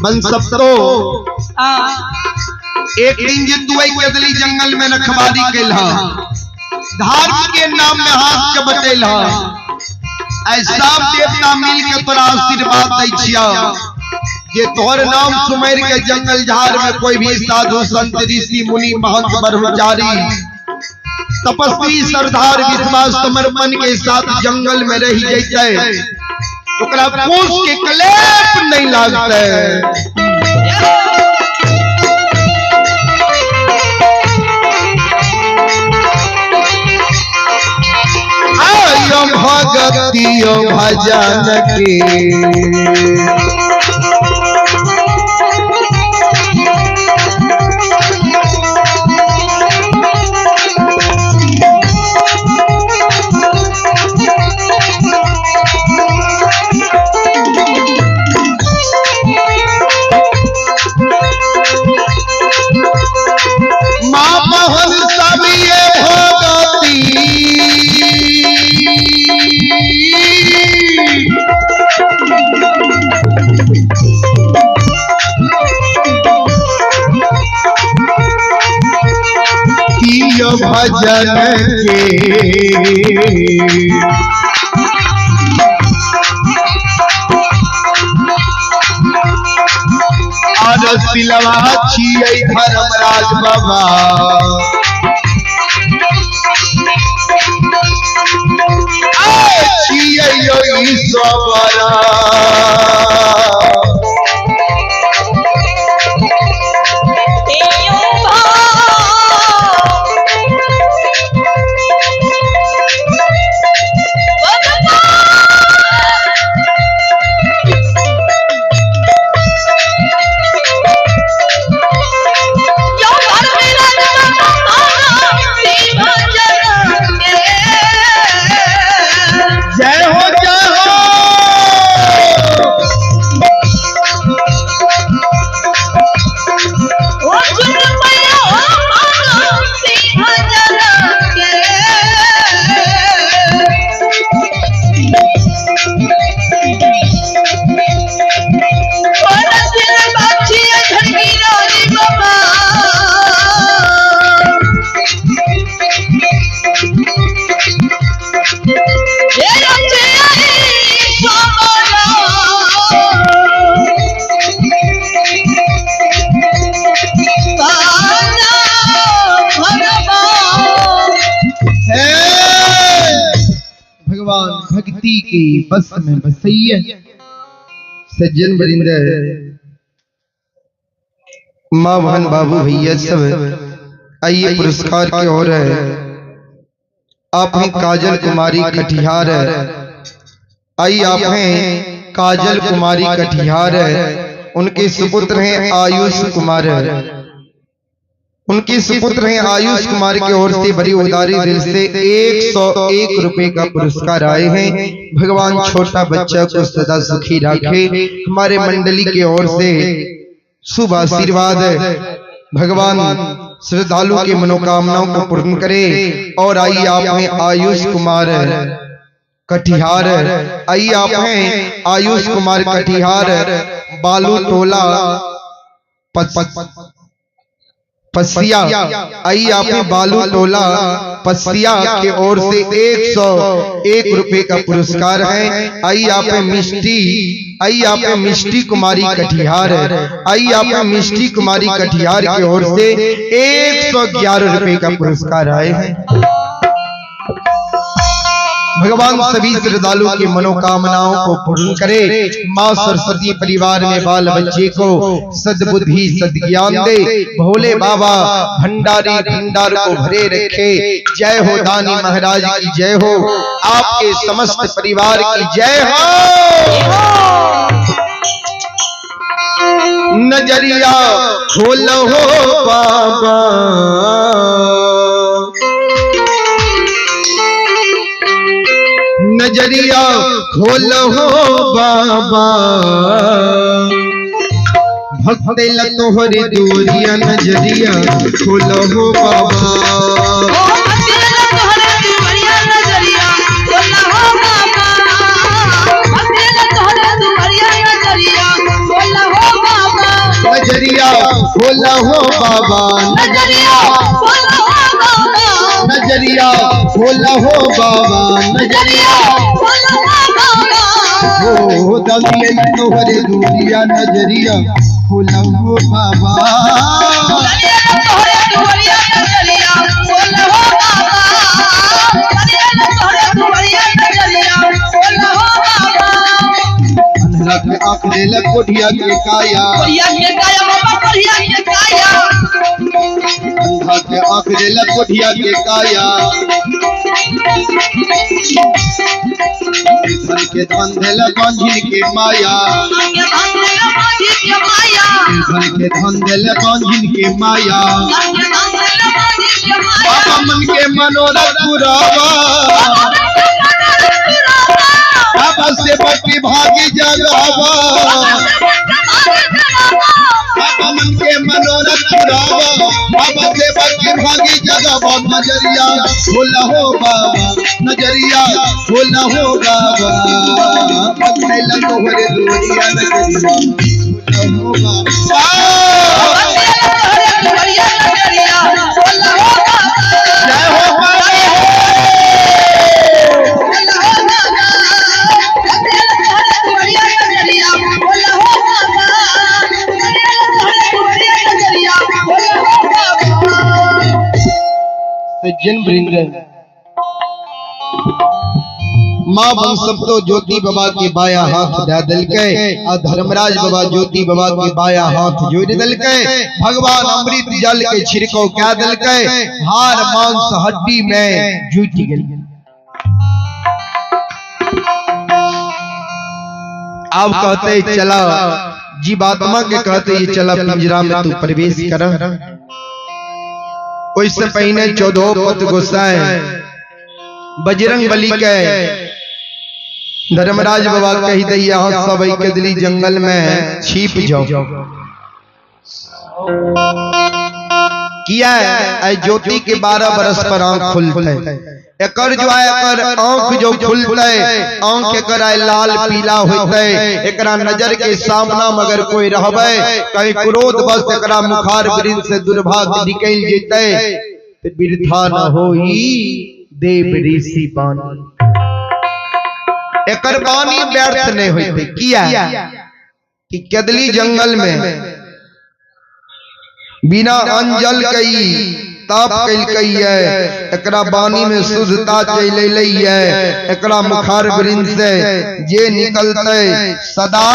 A: बन सबतो एक दिन जे तू आई कदली जंगल में रखवारी केलहा, धर्म के नाम में हाथ के बटेलहा, ऐसा देवता मिल के तोरा आशीर्वाद दै छिया जे तोहर नाम सुमेर के जंगल झाड़ में कोई भी साधु संत ऋषि मुनि महंत ब्रह्मचारी तपस्वी सरदार विश्वास समर्पण के साथ जंगल में रह जैते ओकरा कोस के कलेप नहीं लागते। आयो भगतियो भजन के भजन के और सिलवा छियै धर्मराज बाबा छियै ईश्वरा। भक्ति के बस में बसैया सज्जन बरिंदर माँ बहन बाबू भैया सब आइए पुरस्कार की ओर है। आप हैं काजल कुमारी कटिहार, आइए आप हैं काजल कुमारी कटिहार, उनके सुपुत्र हैं आयुष कुमार, उनके सुपुत्र हैं आयुष कुमार की ओर से बड़ी उदारी दिल से 101 रुपए का पुरस्कार आए हैं। भगवान छोटा बच्चा को सदा सुखी रखे। हमारे मंडली की ओर से शुभ आशीर्वाद। भगवान श्रद्धालु की मनोकामनाओं को पूर्ण करे। और आइए आप हैं आयुष कुमार कटिहार, आइए आप हैं आयुष कुमार कटिहार, बालू टोला पसिया, आइए आप हैं बालू टोला पसिया के ओर से 101 रुपए का पुरस्कार है। आइए आप हैं मिष्टी, आइए आप हैं मिष्टी कुमारी कटिहार, आइए आप हैं मिष्टी कुमारी कटिहार की ओर से 111 रुपए का पुरस्कार आए हैं। भगवान सभी श्रद्धालु की मनोकामनाओं को पूर्ण करे। माँ सरस्वती परिवार में बाल बच्चे को सद्बुद्धि सद्ज्ञान दे। भोले बाबा भंडारी भंडार को भरे रखे। जय हो दानी महाराज की जय हो, आपके समस्त परिवार की जय हो। नजरिया खोलो बाबा, नजरिया खोलो बाबा, भक्त तोहरी दूरिया नजरिया खोलो हो बाबा। नजरिया खोलो हो बाबा, नजरिया खोलो हो बाबा, नजरिया खोलो हो बाबा, नजरिया खोलो हो बाबा। हो दलिए तोहरे दूरिया नजरिया खोलो हो बाबा,
C: तोहरे दूरिया नजरिया खोलो हो बाबा, तोहरे दूरिया नजरिया खोलो हो बाबा।
A: अंधरा के आंख देला कोढ़िया के काया,
C: कोढ़िया के काया बाबा, कोढ़िया के काया।
A: अंधा के आंख देला कोढ़िया के काया, धन के धन देला बांझिन के माया, धन के धन देला बांझिन के माया। बाबा मन के मनोरथ पुरावा, बाबा से भक्ति भागी जगावा, बाबा मन के मनोरथ पुरावा, बाबा से भक्ति भागी जगावा। नजरिया खोला हो बाबा, नजरिया खोला हो बाबा, भक्ति तोहरे दूरिया नजरिया खोला हो बाबा। जय हो बाबा। सज्जन वृंद, माँ बंसब तो ज्योति बाबा के बाया हाथ दे दिलकै आ धर्मराज बाबा ज्योति बाबा के बाया हाथ जोड़ दिलकै। भगवान अमृत जल के छिड़काव कै दिलकै, हार मांस हड्डी में जुटि गेल। अब कहते चला जीवात्मा के कहते ये चला पिंजरा में तू प्रवेश कर। ओइसे पहिने 14 पत गोसाई बजरंग बली के धर्मराज बाबा कही दे यहाँ सब कदली जंगल में छिप जाओ। किया है ज्योति के 12 बरस पर आंख खुलते, एकर जो आय एकर आंख जो खुलते, आंख एकर आय लाल पीला होते, एकरा नजर के सामना मगर कोई रहबे कहीं क्रोध बस एकरा मुखार वृंद से दुर्भाग्य निकल जेते ते वृथा न होई देव ऋषि बानी। एकर बानी व्यर्थ नहीं होते। किया कि कदली जंगल में बिना अंजल कई ताप कैलकै है, एकरा बानी में शुद्धता चल अलै है, एकरा मुखार वृंद से जे निकलते सदा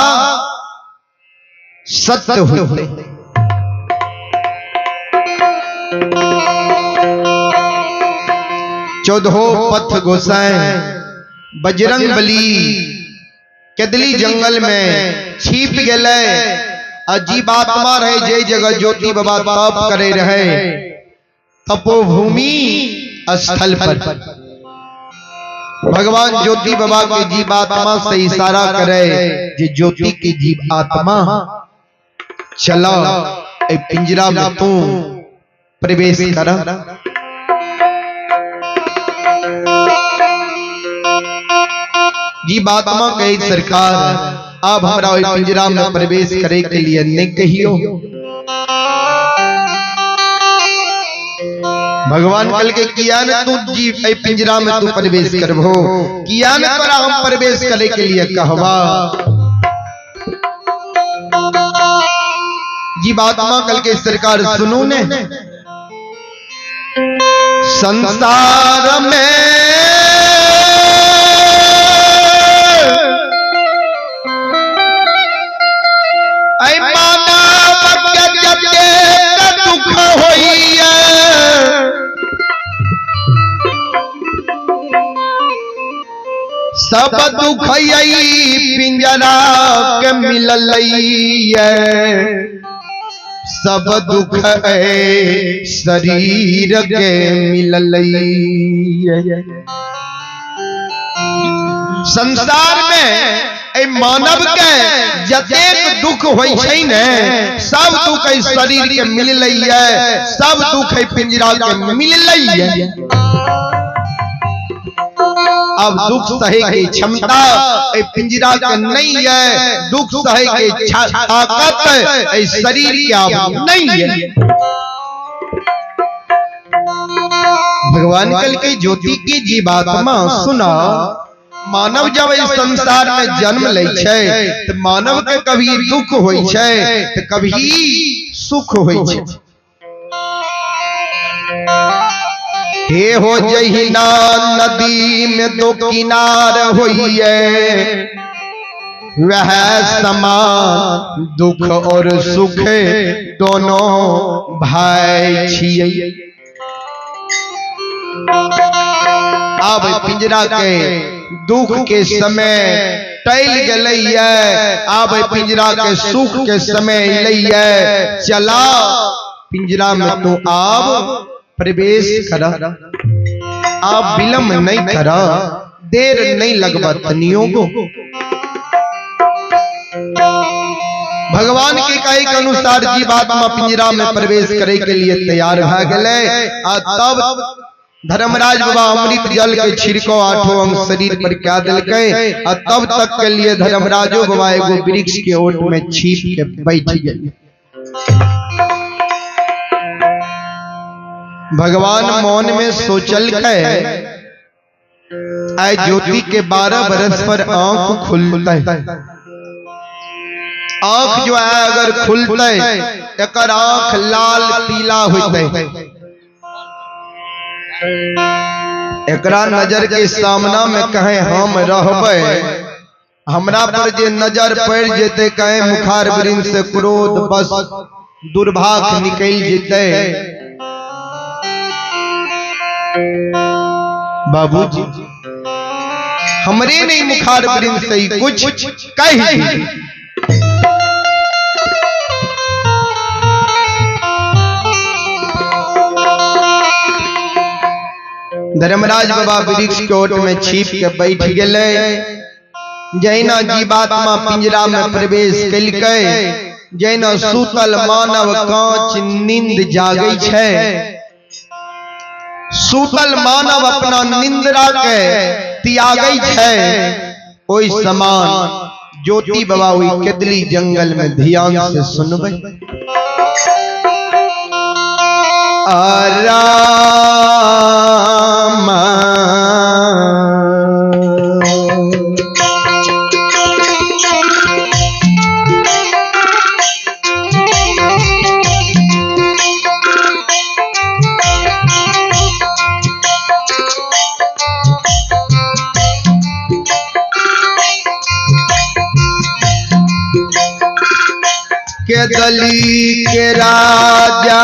A: सत्य होते। चौदहो पथ गोसाई बजरंग बली कदली जंगल में छिप गेलै। अजीबात्मा रहे जे जगह ज्योति बाबा तप करे रहे तपोभूमि स्थल पर भगवान ज्योति बाबा के जीवात्मा से इशारा करे जे ज्योति की जीव आत्मा चला ए पिंजरा में तू प्रवेश कर। जीवात्मा कही सरकार अब हमरा ओहि पिंजरा में प्रवेश करे के लिए नहीं कहियो। भगवान कल के किया न तू जीव ए पिंजरा में तू प्रवेश करबो, किया न तोरा हम प्रवेश करे के लिए कहवा। जीवात्मा कल के सरकार सुनू ने संसार में ऐ मानव के जते दुख होइए, सब दुख पिंजरा के मिललैये, सब दुख शरीर के मिललैये। संसार में ए मानव के जतेक दुख होई छै ने सब दुख एहि शरीर के मिललैये, सब दुख एहि पिंजरा के मिललैये। अब दुख सहे के क्षमता एहि पिंजरा के नहीं है, दुख सहे के ताकत एहि शरीर के अब नहीं है। भगवान कल के ज्योति की जीवात्मा सुना, मानव जब इस संसार में जन्म लै छै तो मानव के कभी दुख होई छै तो कभी सुख होई छै। हे हो जहिना नदी में दो किनार होइए वह समान दुख और सुख दोनों भाई छियै। अब पिंजरा के दुख के समय टल गलैये, अब पिंजरा के सुख के समय अइलैये। चला पिंजरा में तो आब प्रवेश कर, आप विलंब नहीं कर, देर नहीं लगबा तनियों को। भगवान के कहे के अनुसार जीवात्मा पिंजरा में प्रवेश करे के लिए तैयार भा गए। आ तब धर्मराज बाबा अमृत जल के छिड़को आठों अंग शरीर पर क्या दिलकै। आ तब तक के लिए धर्मराजो बाबा एगो वृक्ष के ओट में छिप के बैठ गए। भगवान मौन में सोचल के आय ज्योति के 12 बरस पर आंख खुलते, आंख जो है अगर खुलते एकर आंख लाल पीला होते, एकरा नजर के सामना में कहे हम रहबै, हमरा पर जे नजर पड़ जेते कहे मुखार वृंद से क्रोध बस दुर्भाग निकल जेते। बाबूजी हमरे नहीं मुखार वृंद से ही कुछ कही। धर्मराज बाबा वृक्ष के ओट में छिप के बैठ गए। जैना जीवात्मा पिंजरा में प्रवेश कलकै, जैना सूतल मानव कांच नींद जागै छै, सूतल मानव अपना निंद्रा के त्यागै छै, ओहि समान ज्योति बाबा ओहि केदली जंगल में ध्यान से सुनबै। आराम के दली के राजा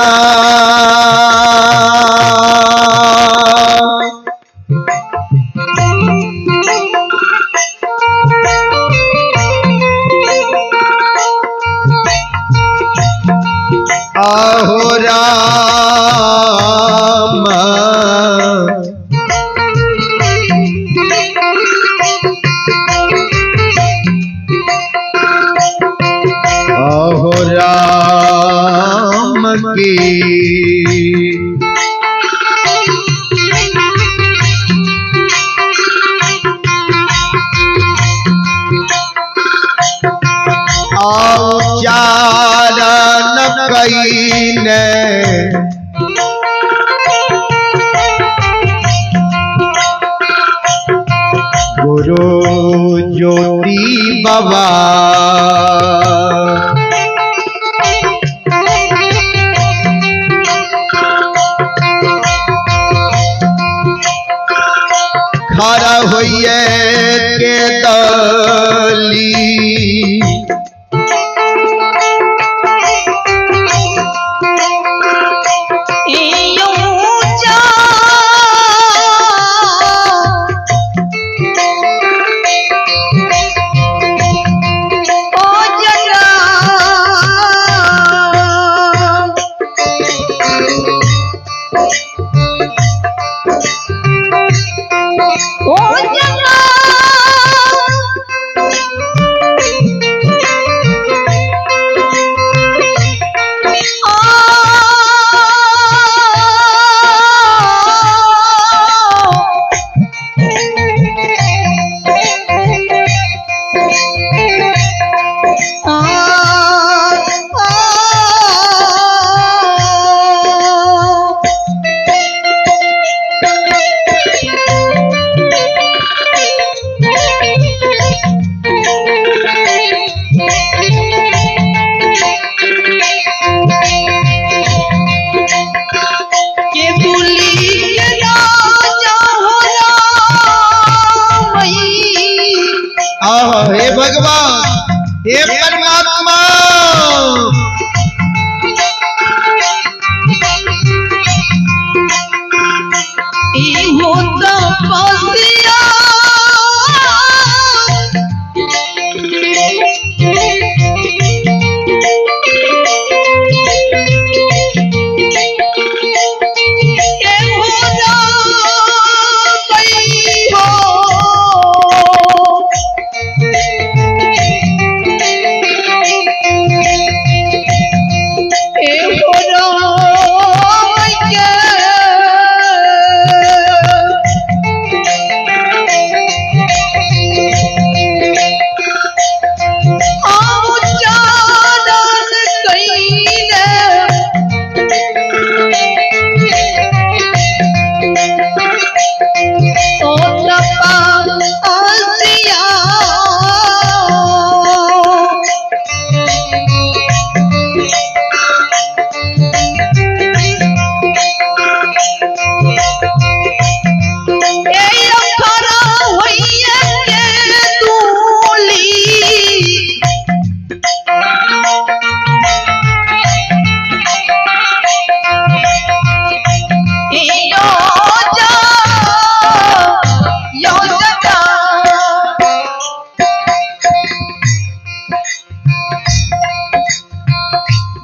A: आहो राम आहो राम की आओ चारण कईने गुरु ज्योति बाबा खड़ा होइए के दली
C: ओ जना।
A: आह हे भगवान, हे परमात्मा।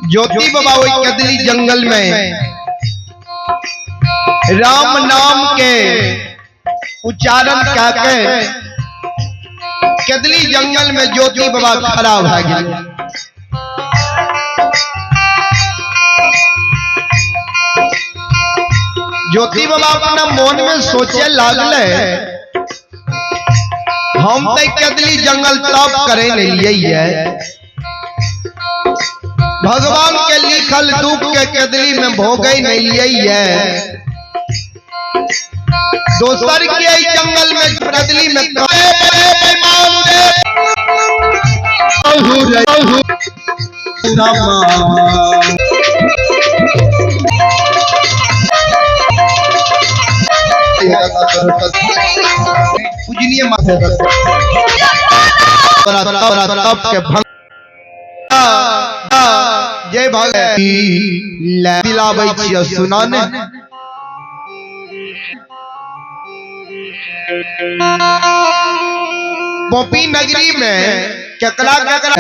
A: ज्योति बाबा वही कदली जंगल में राम नाम के उच्चारण के कदली जंगल में ज्योति बाबा खड़ा भए गेल। ज्योति बाबा अपना मन में सोचे लागले, हम तो कदली जंगल तप करे नहीं है, भगवान के लिखल दुख के कदली में भोगे नहीं लिए है, दोसर के जंगल में कदली में पूजनीय जय भगत दिलाबै छियै सुना ने। पोपी नगरी में केकरा केकरा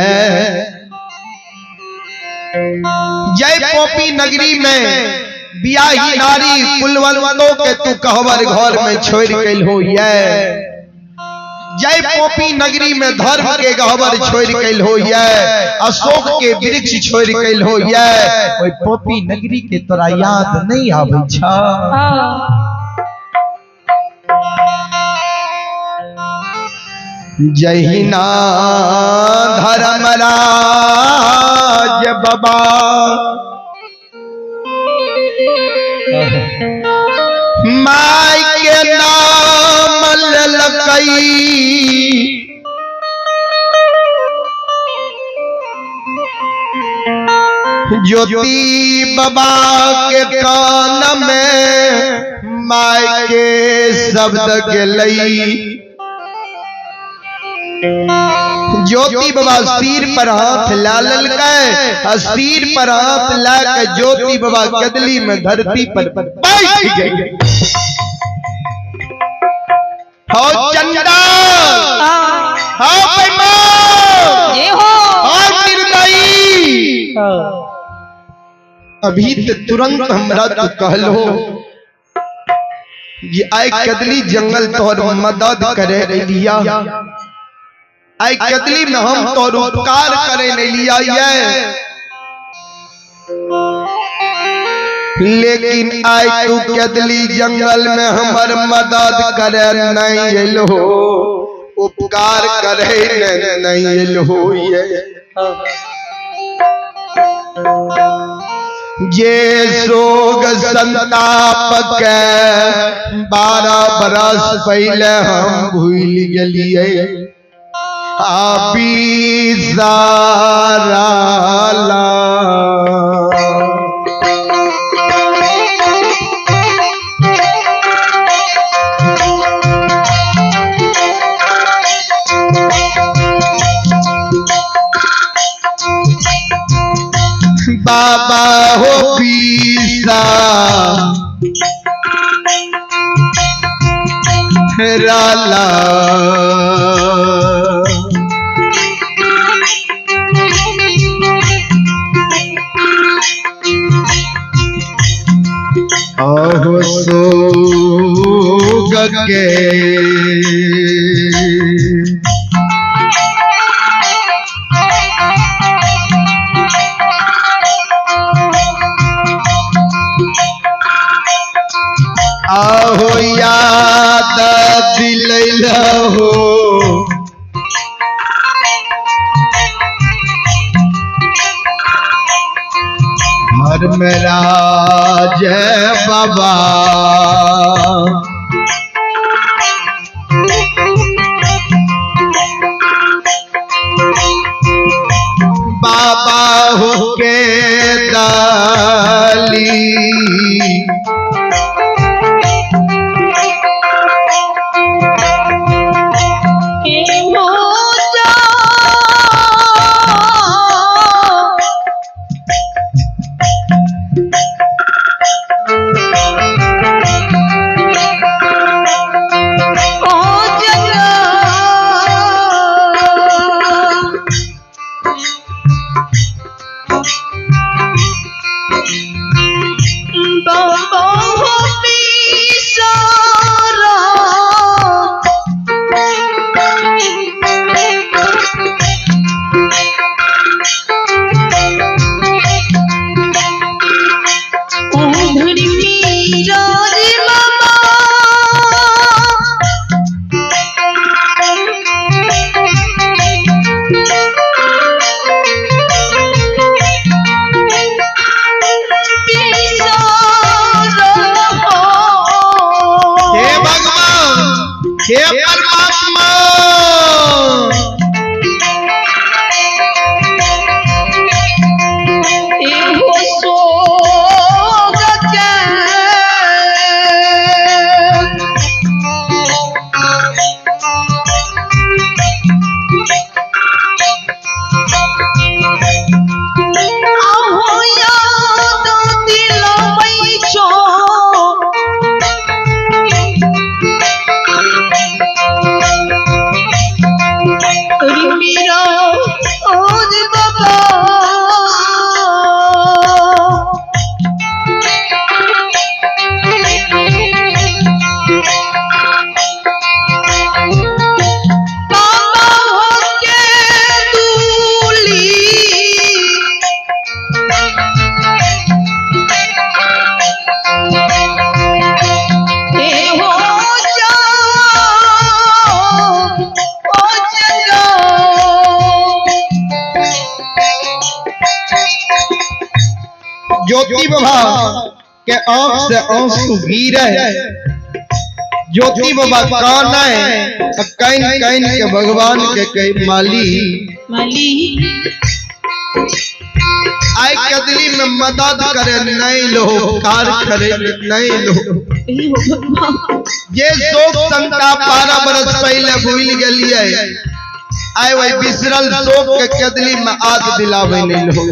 A: जय पोपी नगरी में बियाही नारी कुलवंतों के तू कहवर घर में छोड़ के हो ये, जय पोपी नगरी में धर्म के गहवर छोड़ के हो ये, अशोक के वृक्ष छोड़ के हो ये, ओई पोपी नगरी के तोरा याद नहीं आबै छ। जहिना धर्मराज बाबा my के नाम ललकई, ज्योति बाबा के कान में my के शब्द गेलई। ज्योति बाबा सिर पर हाथ ला ललकै, सिर पर हाथ ला के ज्योति बाबा कदली में धरती पर बैठ गए। हो चंदा, हो बेईमान, हो निर्दयी, अभी तो तुरंत हमरा तो कहलो ये आए कदली जंगल तोहर मदद करे लिया, आए कदली में हम तोहर उपकार करे नहीं लिया ये, लेकिन आए तू कदली जंगल में हमर मदद करे नहीं एलो, उपकार करे नहीं एलो ये। जे सोग संताप के 12 बरस पहले हम भूल गेलिए, आबी सारा ला बाबा हो पीसा राला आहो सोग के आहो याद दिलैला हो धर्मराज बाबा बाबा हो के दाली हे भगवान, हे परमात्मा, ज्योति बाबा के आंख से आंसू गिरे, ज्योति बाबा कान है can can के भगवान के कई माली
C: माली
A: आए कदली में मदद करे नहीं लो, कार करे नहीं लो। ये शोक संताप 12 बरस पहले भूल गलिए, आए वही बिसरल शोक के कदली में आद दिलावे नहीं लो।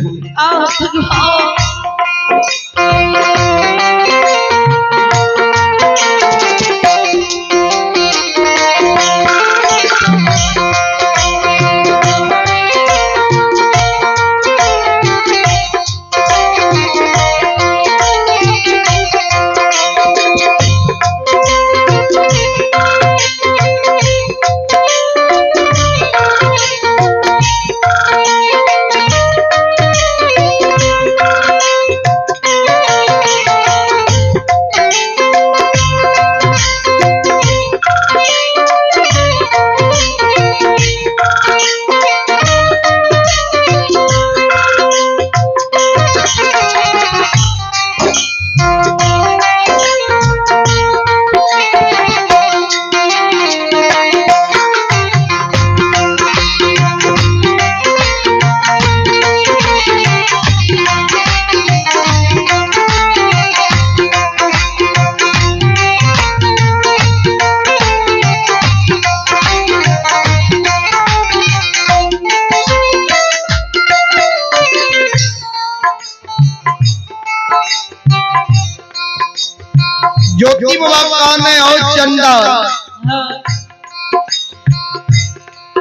A: बबुआ काने हो चंदा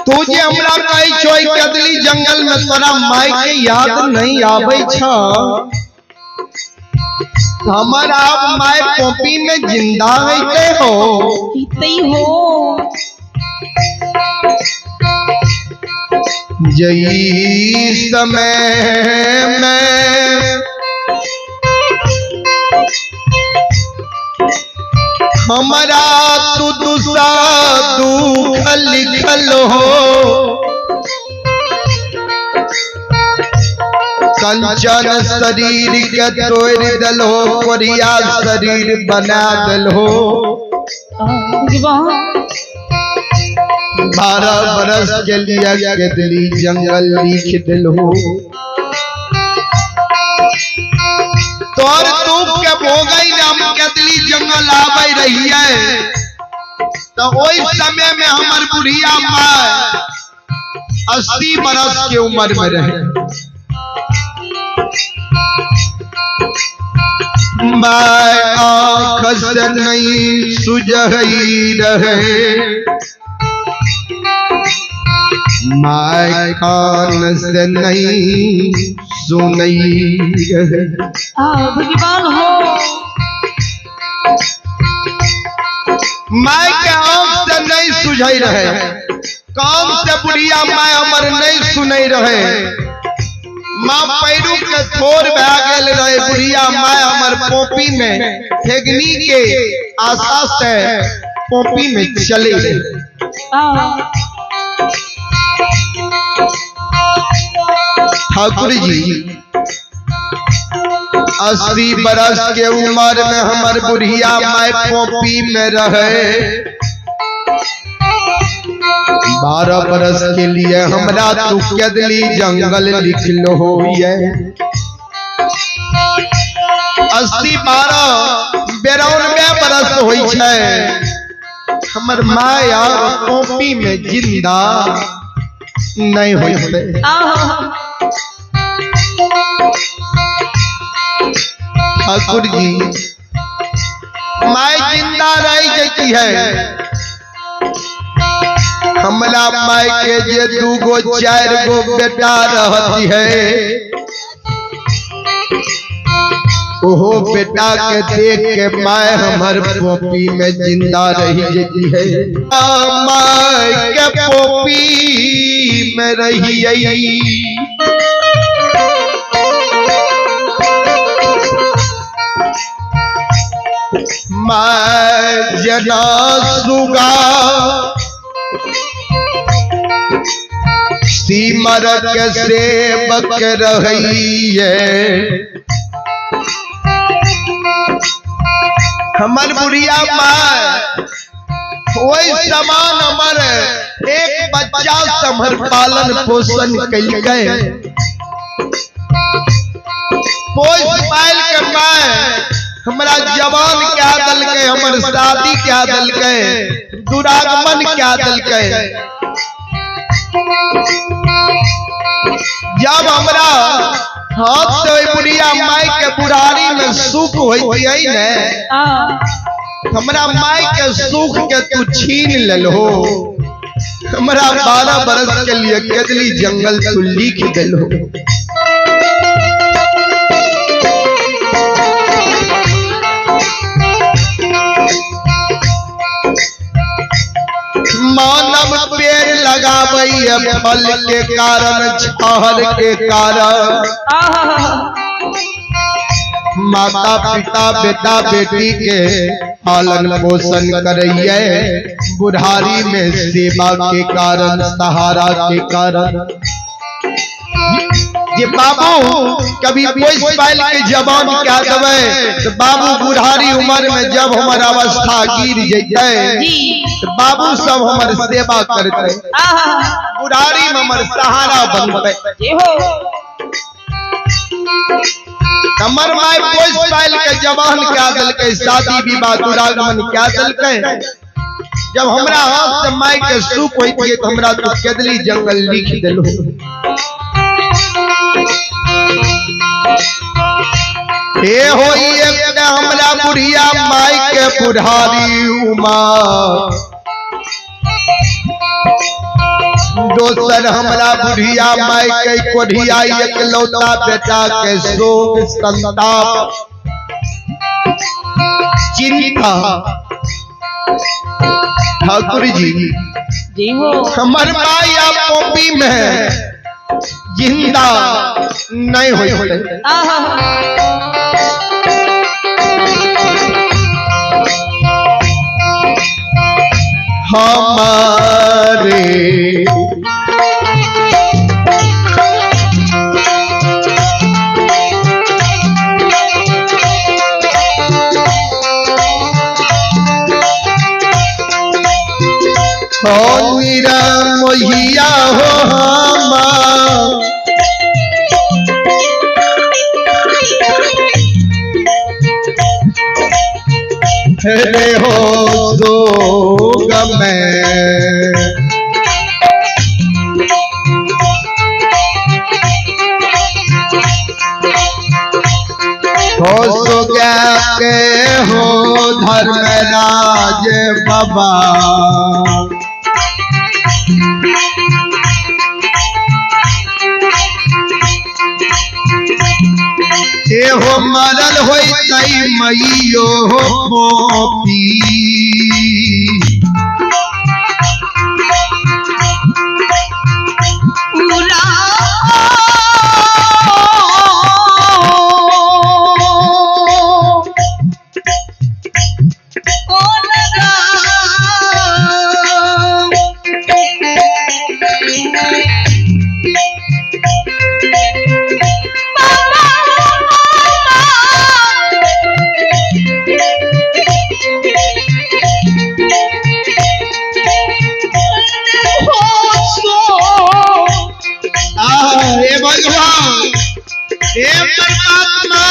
A: तू जे हमरा कहै छो कदली जंगल में तोरा माय के याद नहीं आबै छ। हमर आप my Poppy में जिंदा रहते हो
C: हो।
A: जई समय में हमारा तू दुसा दुख लिखल हो कंचन शरीर के तोड़ दल हो कोरिया शरीर बना दल हो। 12 बरस के लिए कदली जंगल लिख दिल हो। तोर दुख के भोगई हम कदली जंगल आवे रही है तो ओई समय में हमर बुढ़िया माँ 80 बरस के उम्र में रहे। मैं आँख से नहीं सुझई रहे my कान से नहीं सुनई रहे।
C: भगवान हो
A: my के आँख से नहीं सुझई रहे कान से बुढ़िया my हमर नहीं सुनई रहे। माँ पैरू के थोर भै गेल रहे बुढ़िया my हमर पोपी में ठेगनी के आशा से पोपी में चले रहे। ठाकुर जी 80 बरस के उम्र में हमर बुढ़िया my Poppy में रहे। 12 बरस के लिए हमरा तू कदली जंगल लिख लो हो। 80 12 92 बरस होई छै हमर माया पोपी में जिंदा नहीं होते। ठाकुर जी my जिंदा रही जती है हमरा my के जे 2 गो 4 गो बेटा रहती है ओहो बेटा के देख के my हमर पोपी में जिंदा रही जती है। My के पोपी में रही आई my जना सुगा सीमर के सेवक रही है। हमर बुढ़िया my वही समान हमर एक बच्चा समर पालन पोषण कैलकै पोष पाल के my हमरा जवान क्या दलकै हमर शादी क्या दलकै दुरागमन क्या दलकै। जब हमरा हाथ से बुढ़िया माई के बुढ़ारी में सुख होती है ने हमरा माई के सुख के तू छीन ललो। हमरा 12 बरस के लिए कदली जंगल तू लिख दिलो। मानव पेड़ लगाबै फल के कारण छहर के कारण माता पिता बेटा बेटी के पालन पोषण करैये बुढ़ारी में सेवा के कारण सहारा के कारण। जे बाबू कभी पोस पाल के जवान क्या देवे तो बाबू बुढ़ारी उम्र में जब हमार अवस्था गिर जैते तो बाबू सब हमार सेवा करते बुढ़ारी में हमार सहारा बनते। हमर my पोस पाल के जवान क्या दलकै शादी विवाह दुरागमन क्या दलकै। जब हमरा हाथ से my के सुख होती तो हमरा तो कदली जंगल लिख दिलो। हे होई एक हमरा बुढ़िया माई के बुढ़ारी उमा, दोसर हमरा बुढ़िया माई के कोढ़िया एकलौता बेटा के शोक संताप चिंता। ठाकुर जी
C: जी हो
A: हमर माया पोपी में जिंदा नहीं होई।
C: आहा
A: हमारे हो मीरा मोहिया हो हमार रे हो सोग में। हो सोग के हो धर्मराज बाबा, ए हो मरल होई तई मइयो हो पोपी।
C: पूरा कौन राम
A: हे भगवान, हे परमात्मा,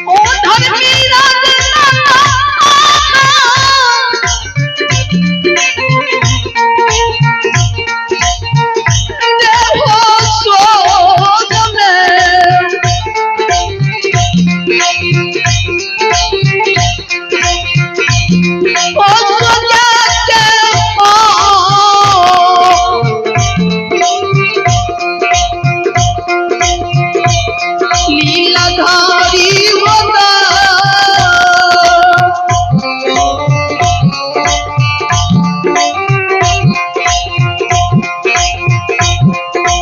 C: ओ धर्मी लीलाधारी होता।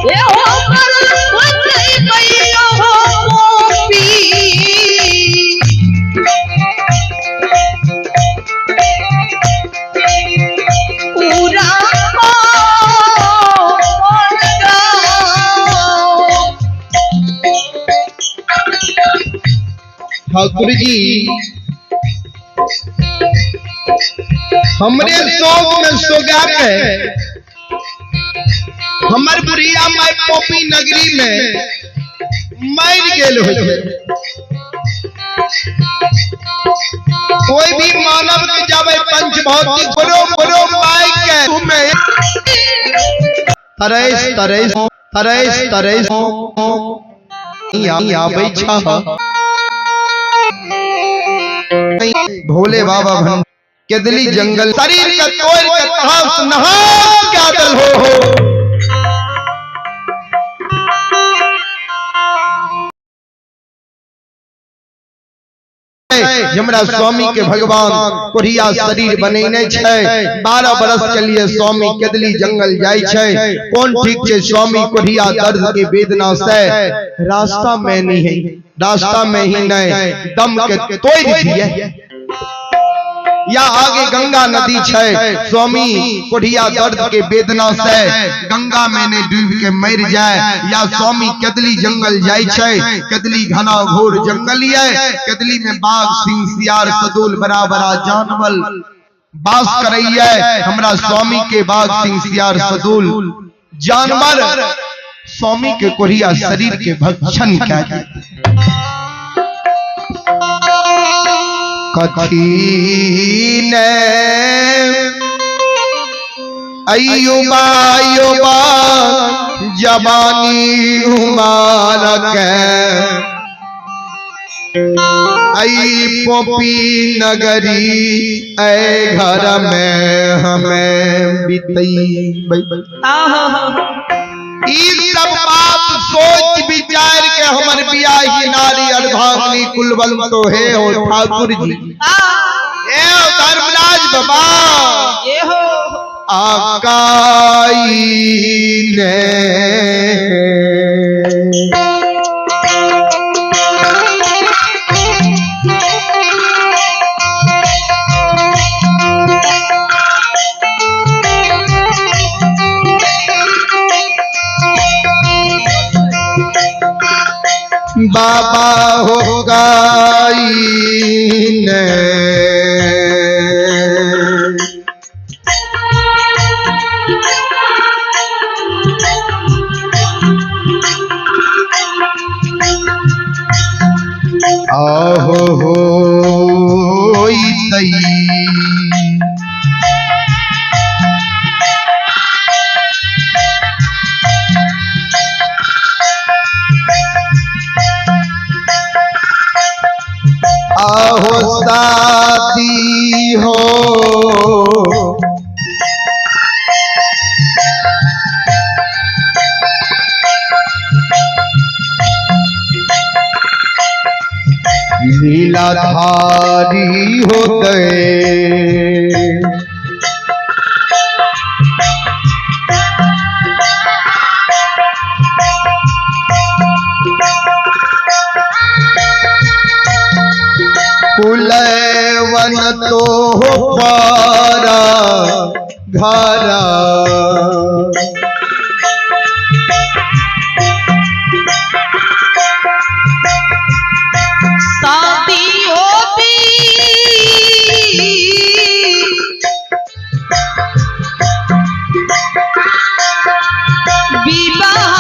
C: ए हो मरल होतै मैया हो गोपी। पूरा कौन गाओ।
A: ठाकुर जी हमरे शोक में सोगा के हमर बुढ़िया माय पोपी नगरी में मर गेल हो। कोई भी मानव के जावे पंच भौतिक बड़ो बड़ो माय के तुम्हें तरस तरस तरस तरस आबै छह। भोले बाबा भन केदली जंगल शरीर का तोड़ के तहस नहास क्या दल हो। हमरा स्वामी के भगवान कोढ़िया शरीर बनेने छै, 12 बरस के लिए स्वामी केदली जंगल जाय छै। कौन ठीक छै स्वामी कोढ़िया दर्द के वेदना से रास्ता में नहीं है, रास्ता में ही नहीं दम के तोड़ दिए। या आगे गंगा नदी छै, स्वामी कोढ़िया दर्द के वेदना से गंगा में ने डूब के मर जाए। या स्वामी केदली जंगल जाय छै, केदली घना घोर जंगल ये, केदली में बाघ सिंह सियार सदूल बड़ा बड़ा जानवर बास करैये। हमरा स्वामी के बाघ सिंह सियार सदूल जानवर स्वामी के कोढ़िया शरीर के भक्षण कए देते। कथी ने अयुबा युबा जवानी उमार के आई पोपी नगरी ऐ घर में हमें बितई। ई सब बात सोच विचार के हमर बियाही नारी अर्धांगिनी कुलवंत तो हे हो ठाकुर जी, ए धर्मराज बाबा
C: ये हो
A: आकाई ने बाबा हो गाई ने आहो हो तई आहो साथी हो लीलाधारी हो गए। कुलवन तो पारा घरा
C: साथी होती विवाह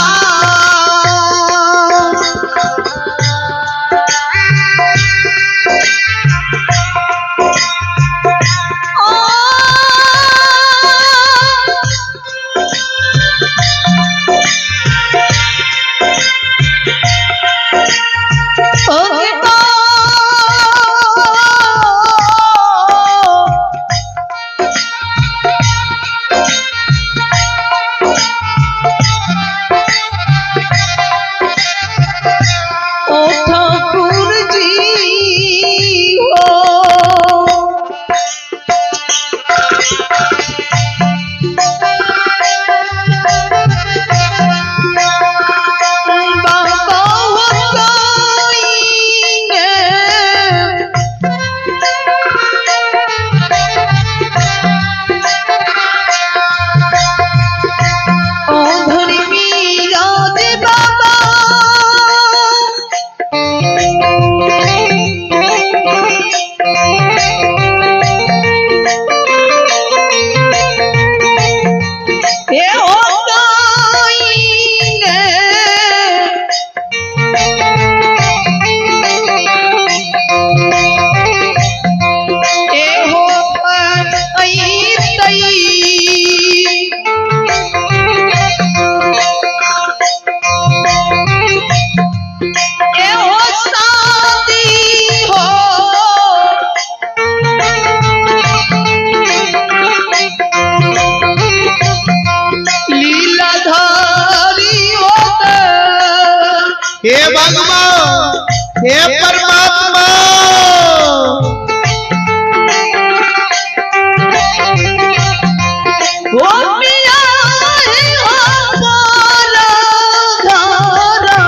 C: ओ ठाकुर जी हो बाबा हो कोई ओ धर्मी राज बाबा ए ओ कोई ए हो आई तई ए हो शादी हो लीलाधारी हो
A: हे भगवान, हे परमात्मा,
C: ओ मिया हो पारा धारा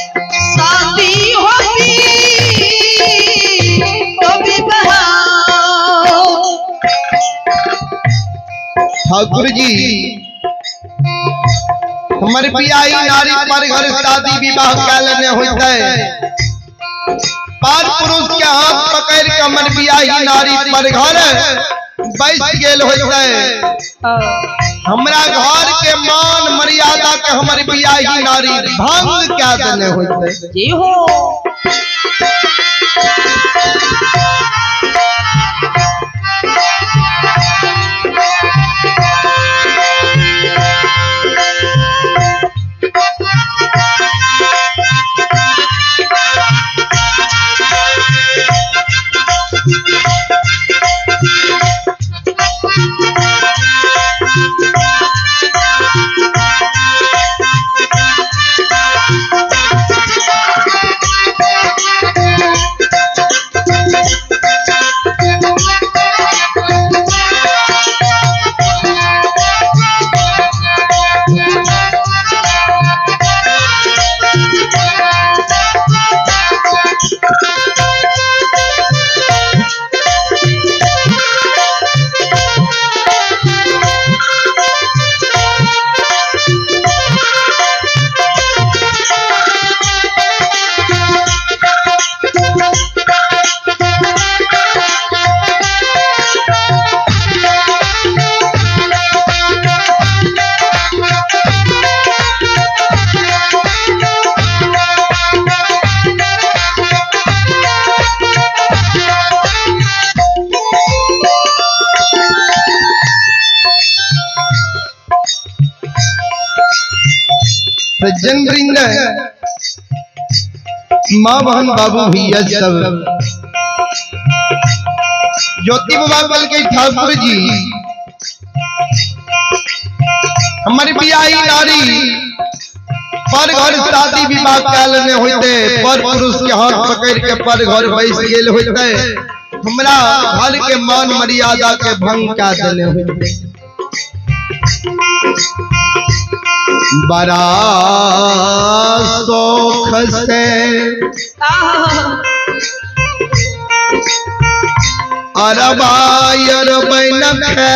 C: शादी होती ओ विवाह
A: ठाकुर जी हमर बियाही नारी पर घर शादी विवाह कै लेने होते पार पुरुष के हाथ पकड़ के हमर बियाही नारी पर घर बैस गेल होते। हमरा घर के मान मर्यादा के हमर बियाही नारी भंग कै देने होते।
C: जी हो।
A: सज्जन वृंद, माँ बहन बाबू भैया सब, ज्योति बाबा बल के ठाकुर जी, हमारी बियाही नारी पर घर शादी विवाह काल में होते, पर पुरुष के हाथ पकड़ के पर घर बैस गेल होते, हमरा घर के मान मर्यादा के भंग का देने होते। बड़ा शौख से अरबा अरबैन के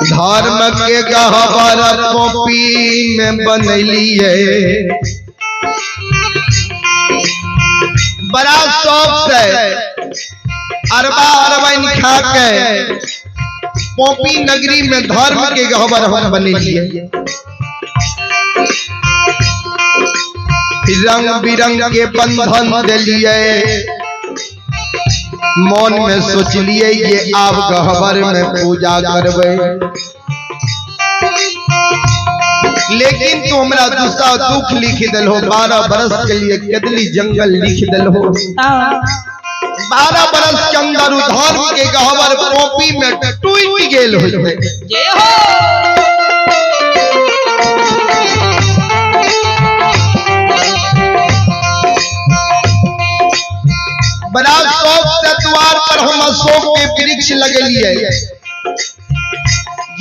A: धर्म के गहबर कॉपी में बनलिए। बड़ा शौक से अरबा अरबैन खा के पोपी नगरी में धर्म के गहबर हम बनेलिए। रंग बिरंग के बंधन दिलिए, मन में सोचलिए ये आप गहबर में पूजा करबे, लेकिन तू हमरा दूसरा दुख लिख दिल हो। 12 बरस के लिए कदली जंगल लिख दिल हो। 12 बरस के अंदर धर्म के गहबर कॉपी में टूट गेल हो। बड़ा शौक से द्वार पर हम अशोक के वृक्ष लगलिए।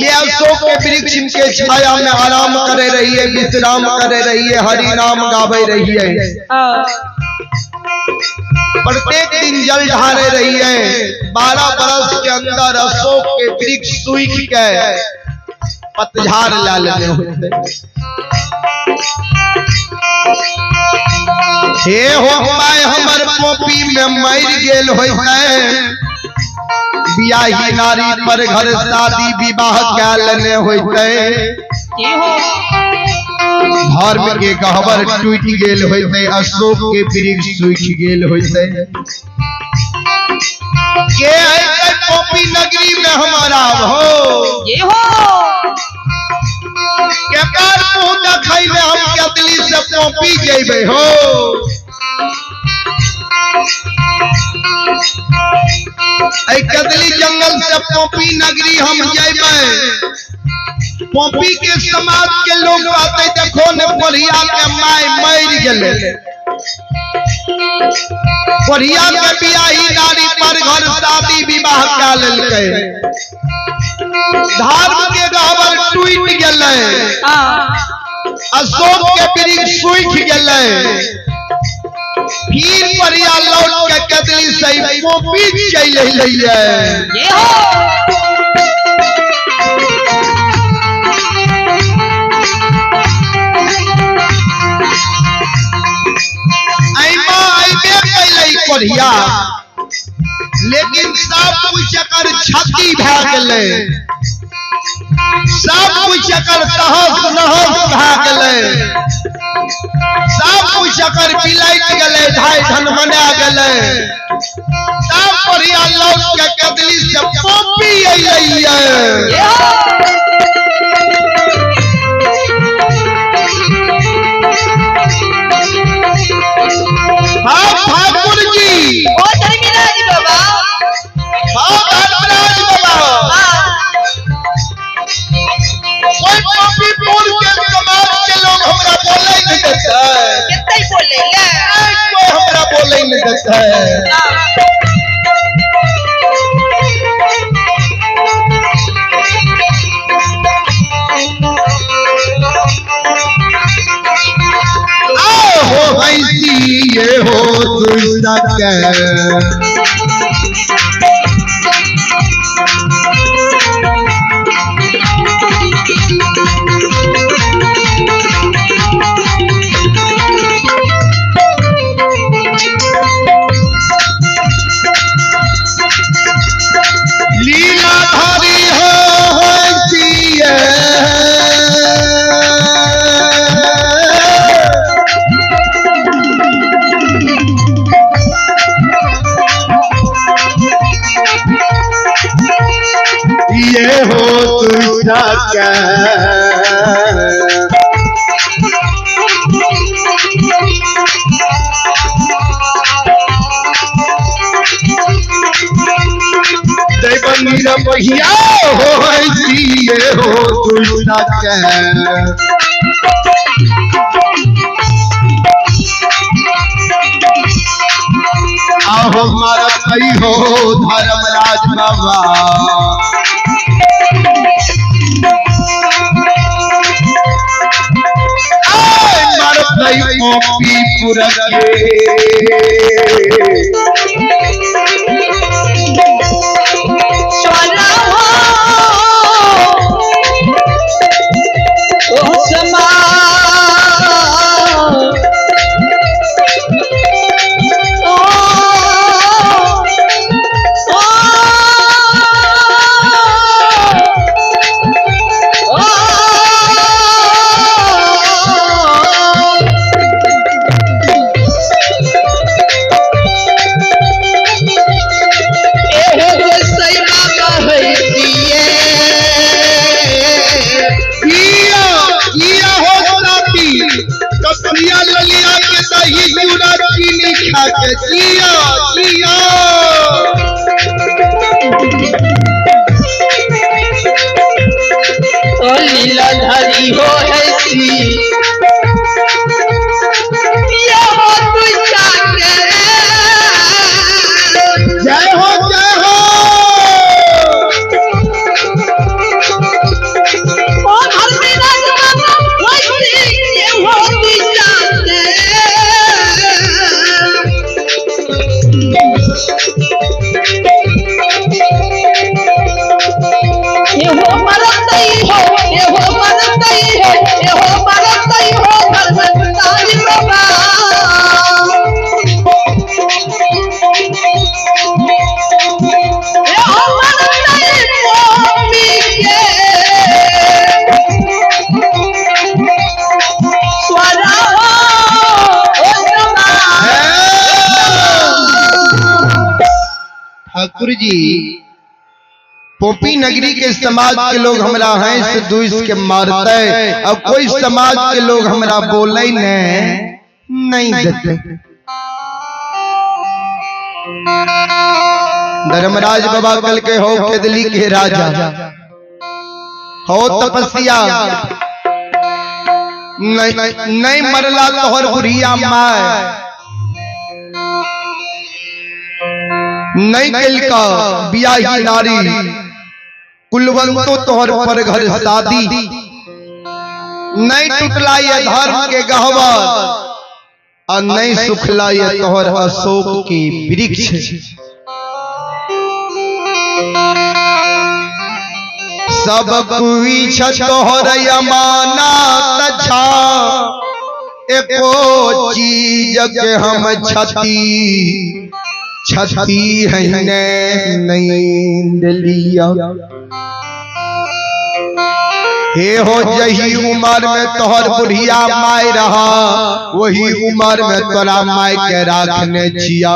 A: ये अशोक के वृक्ष के छाया में आराम करे रहिए, विश्राम करे रहिए, हरि नाम गावे रहिए, प्रत्येक दिन जल ढारे रहिए। 12 बरस के अंदर अशोक के वृक्ष सूख के पतझाड़ ला लेने होते। हे हो my हमर पोपी में मर गेल होते, बियाही नारी पर घर शादी विवाह कै लेने होते, धर्म के गहबर टूट गेल होते, अशोक के वृक्ष सूख गेल होते। के है पोपी नगरी में हमारा हो केकर मुंह देखै में हम कदली से पोपी जेबे हो। कदली जंगल से पोपी नगरी हम जेबे। पोपी के समाज के लोग कहते देखो ने कोढ़िया के my मर गेले, कोढ़िया के बियाही नारी पर घर शादी विवाह कै लेलकै, धर्म के गहबर टूट गेलै, अशोक के वृक्ष सूख गेलै, फिर परिया लौट के कदली से पोपी चल अइलै। कोढ़िया लेकिन सब कुछ एकर क्षति भए गेलै, सब कुछ एकर तहस नहस भए गेलै, सब कुछ एकर बिलट गेलै, ढाई धन मना गेलै। सब कोढ़िया लौट के कदली से पोपी अइलै। हाँ ठाकुर जी,
C: ओ धर्मीराज बाबा,
A: हाँ धर्मराज बाबा, कोई पोपी पुर के समाज के लोग हमरा बोले नहीं देते,
C: कितने बोले ले,
A: कोई हमरा बोले नहीं देते। हो ऐसी ये हो सके लीला धारी हो ऐसी ये कहिया हो जिए हो दुष्ट के। आहो मारत हो धर्मराज बाबा। मारत कॉपी पुर के। जिया जिया
C: ओ लीला धरी हो ऐसी ये हो तू जाके।
A: जय हो जय हो।
C: ओ धर्मराज बाबा वैसी ये हो तू जाके। ये हो मरतई हो, ये हो मरतई हो, ये हो मरतई हो धर्मराज बाबा। ये हो मरतई मोमी के स्वरा हो ओ समा।
A: ठाकुर जी पोपी नगरी के समाज के लोग हमरा हंस दुस के मारते, अब कोई समाज के लोग हमरा बोले ने नहीं देते। धर्मराज बाबा कल के हो केदली के राजा हो तपस्या नहीं नहीं मरला तोहर बुढ़िया माय नहीं कल का बियाही नारी कुलवंतो तोहर पर घर शादी नहीं टूटला ये धर्म के गहवर और नहीं सुखला ये तोहर अशोक की वृक्ष। सब कुछ तोहर अमानत छा एको चीज के हम छती छती है ने नहीं लिया। हे हो जही उम्र में तोहर बुढ़िया my रहा वही उम्र में तोरा my के राखने छिया।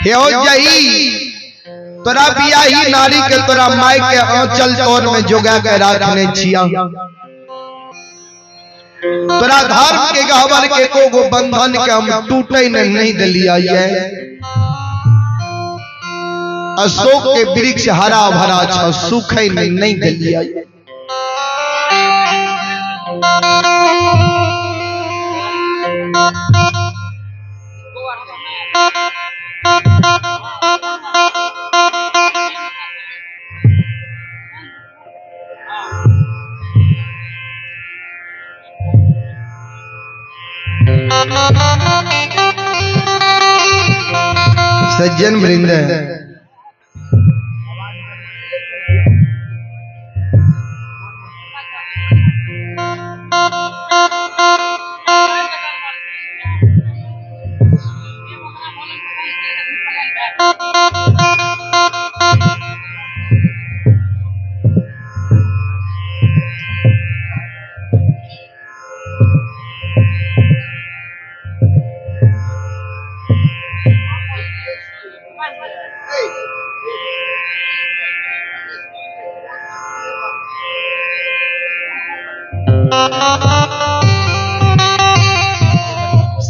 A: हे हो जही तोरा बियाही नारी के तोरा my के आंचल तोर में जोगा के राखने छिया। तोरा धर्म के गहवर के को गो बंधन के हम टूटे ने नहीं दिलिया। ये अशोक के वृक्ष हरा भरा छ सूखे ने नहीं दिलिया। सज्जन वृंद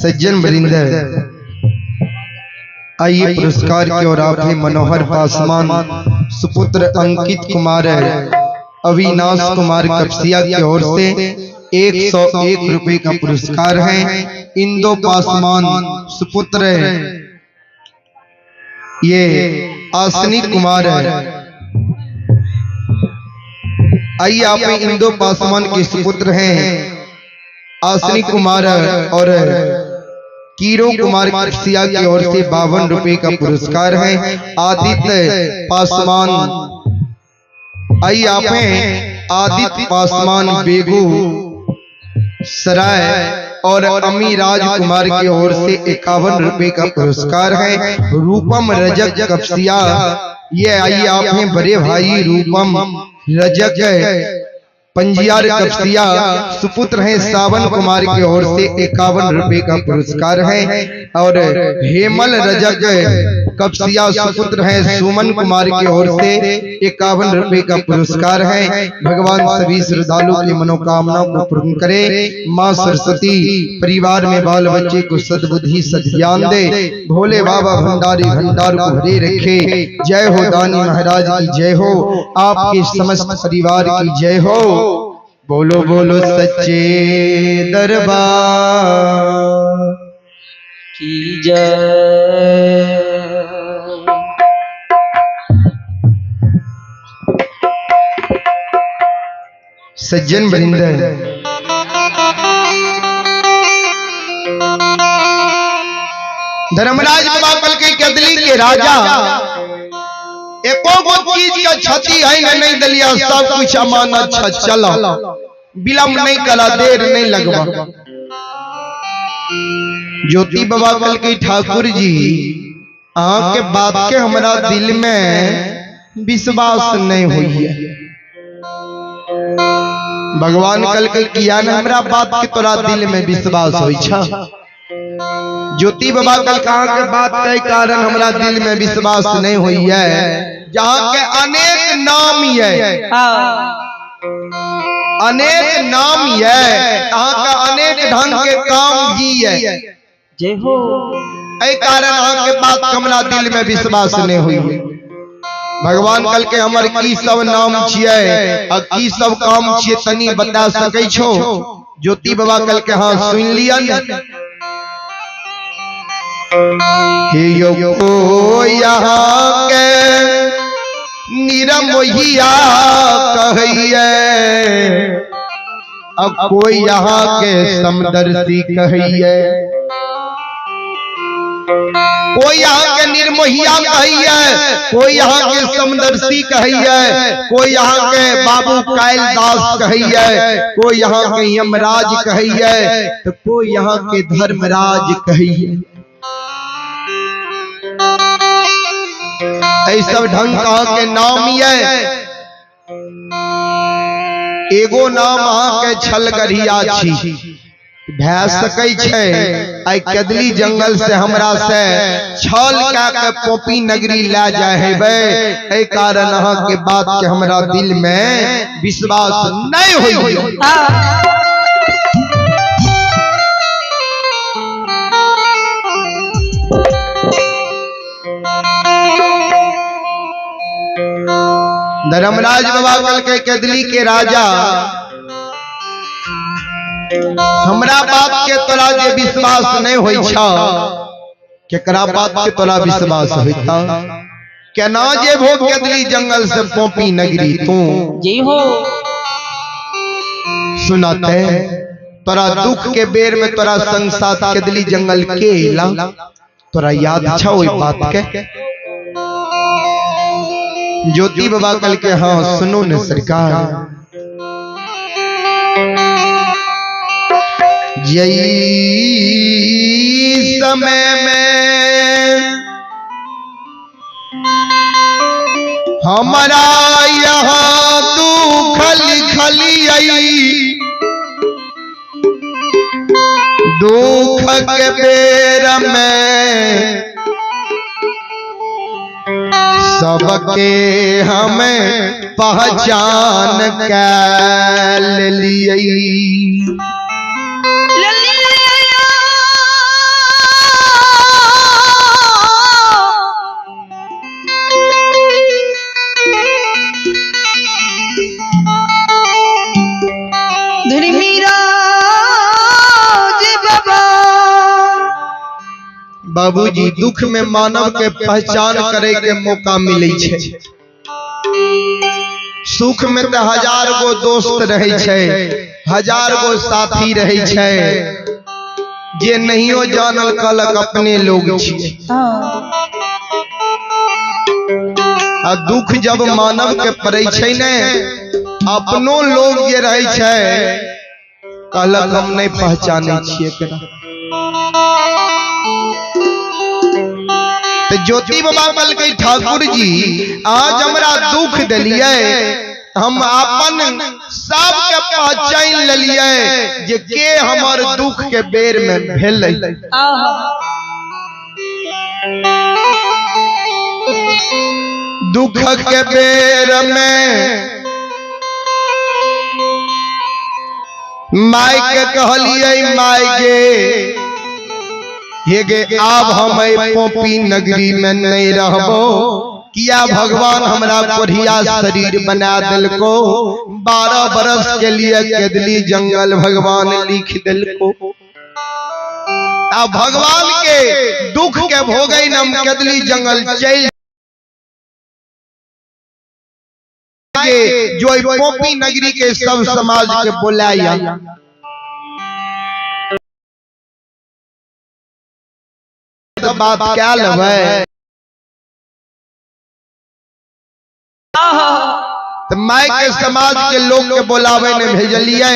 A: सज्जन वृंद, आइए पुरस्कार की ओर आप हैं मनोहर पासवान सुपुत्र अंकित कुमार अविनाश कुमार कपसिया की ओर से 101 रुपए का पुरस्कार है। इंदो पासवान सुपुत्र ये आसनी कुमार है। आइए आप इंदो पासवान के सुपुत्र हैं आसनी कुमार और कीरो कुमार कपसिया की ओर से 52 रुपए का पुरस्कार है। आदित्य पासवान, आइए आप हैं आदित्य पासवान बेगू सराय और अमीराज कुमार की ओर से 51 रुपए का पुरस्कार है। रूपम रजक कपसिया, ये आइए आप हैं बड़े भाई रूपम रजक पंजियार कपसिया सुपुत्र हैं सावन कुमार की ओर से 51 रुपए का पुरस्कार है। और हेमल रजक कपसिया सुपुत्र हैं सुमन कुमार की ओर से 51 रुपए का पुरस्कार है। भगवान सभी श्रद्धालु की मनोकामनाओं को पूर्ण करे। माँ सरस्वती परिवार में बाल बच्चे को सद्बुद्धि सद्ज्ञान दे। भोले बाबा भंडारी भंडार को भरे रखे। जय हो दानी महाराज की जय हो, आपके समस्त परिवार की जय हो। बोलो बोलो सच्चे दरबार
B: की जय।
A: सज्जन वृंद, धर्मराज बाबा कल के कदली के राजा एको गो चीज का क्षति है न नहीं दलिया, सब कुछ अमानत चला, विलंब नहीं करा, देर नहीं लगवा। ज्योति बाबा कल के ठाकुर जी आँख के बात के हमारा दिल में विश्वास नहीं हुई है। भगवान कल के किया न हमरा बात के तोरा दिल में विश्वास होई छा। ज्योति बाबा कल कहा के बात के कारण हमरा दिल में विश्वास नहीं हुई है। जहाँ के अनेक नाम ये, अनेक नाम ये, अहाँ का अनेक ढंग के काम भी है।
B: जय हो।
A: एहि कारण अहाँ के बात हमरा दिल में विश्वास नहीं हुई। भगवान कल के हमर की सब नाम छियै आ की सब काम छियै तनी बता सकै छो? ज्योति बाबा कल के हाँ सुन लियन। हे यो को यहाँ के निरमोहिया कहैये, अब कोई यहाँ के समदर्शी कहैये। कोई यहाँ के निर्मोहिया कहिए, कोई यहाँ के समदर्शी कहिए, कोई यहाँ के बाबू कायल दास कहिए, कोई यहाँ के यमराज कहिए, तो कोई यहाँ के धर्मराज कहिए। सब ढंग कहाँ के नाम ये, एगो नाम अहाँ के छलगढ़िया छी भै सकै छै। आइ कदली जंगल से हमरा से छल कए के पोपी नगरी लए जाय हेबै, एहि कारण अहाँ के बात के हमरा दिल में विश्वास नहीं होई। धर्मराज बाबा कल के कदली के राजा हमरा बात के तोरा जे विश्वास नहीं होई छा, केकरा बात के तोरा विश्वास होता? केना जे भोग कदली जंगल से पोपी नगरी तू
B: जी हो।
A: सुनाते तोरा दुख के बेर में तोरा संग साथ कदली जंगल के एला, तोरा याद छा ओई बात के? ज्योति बाबा कल के हाँ सुनो न सरकार। यही समय में हमारा यहाँ दुख लिखली, दुख के बेर में सबके हमें पहचान के लिए। बाबूजी दुख में मानव के पहचान करे के मौका मिले छै। सुख में तो 1000 गो दोस्त रहे छै, 1000 गो साथी रहे छै, जे नहियो जानल कहलक अपने लोग छी। आ दुख जब मानव के पड़े छै ने, अपनो लोग जे रहे छै कहलक हम नहीं पहचाने छियै एकरा। तो ज्योति बाबा कहलकै ठाकुर जी आज हमरा दुख देलियै, हम अपन सबके पहचान लेलियै जे के हमर दुख के बेर में भेलै। दुख के बेर में my के कहलियै my गे हे गे आब हम पोपी नगरी में नहीं रहबो, किया भगवान हमरा कोढ़िया शरीर बना दिलको, 12 बरस के लिए केदली जंगल भगवान लिख दिलको। आ भगवान के दुख के भोगै हम केदली जंगल चल के जो पोपी नगरी के सब समाज के बोलाया। तो बात क्या लवे तो my के समाज के लोग के बोलावे ने भेजलिए,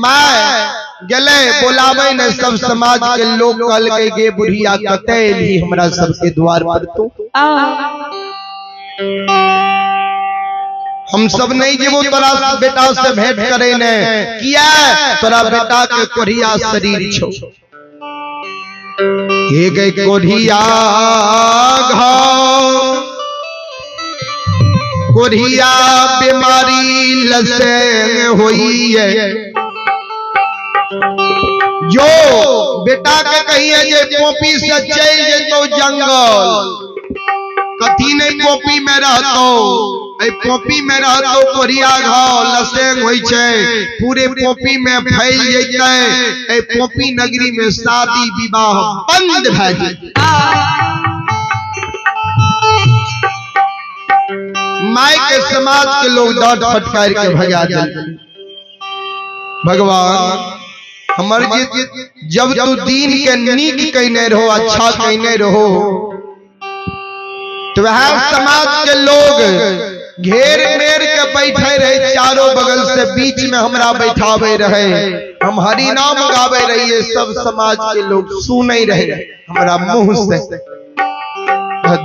A: my गेले बोलावे ने सब समाज के लोग कहलकै गे बुढ़िया कतै एली हमरा सबके द्वार पर, तू हम सब नहीं जेबो तोरा बेटा से भेंट करे ने, किया तोरा बेटा के कोढ़िया शरीर छो। हे गई कोढ़िया घाव कोढ़िया बीमारी लसे होई है, जो बेटा के कहिए जे पोपी से चल जेतो जंगल, कथी नहीं पोपी में रहतो, पोपी में रहतो कोढ़िया घाव लसेंग होई छै, पूरे पोपी में फैल जेतै, पोपी नगरी में शादी विवाह बंद भए जेतै। My के समाज के लोग डांट फटकार के भगा दिल। भगवान हमर जी जब तू दीन के नीक कहने रहो, अच्छा कहने रहो, तो वह समाज के लोग घेर मेर के बैठे रहे चारों बगल से, बीच में हमरा बैठावे रहे, हम हरि नाम गावे रहिए, सब समाज के लोग सुने रहे हमरा मुंह से।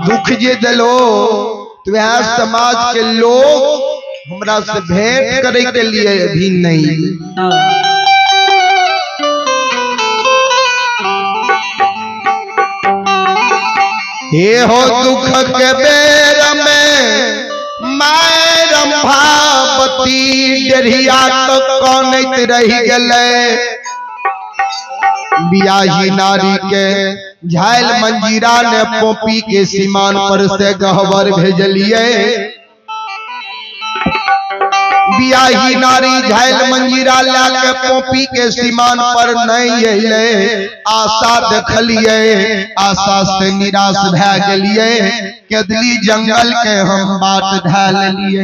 A: दुख जे दिलो तो वह समाज के लोग हमरा से भेंट करे के लिए भी नहीं। हे हो दुख के बेर में my Rambhavati डेढ़िया तो कनैत रहि गेलै, बियाही नारी के झायल मंजीरा ने पोपी के सीमान पर से गहवर भेजलिए, बियाही नारी झायल मंजीरा लाके पोपी के सीमान पर नहीं अइले, आशा देखलिए आशा से निराश भए गेलिए, केदली जंगल के हम बाट धए लेलिए।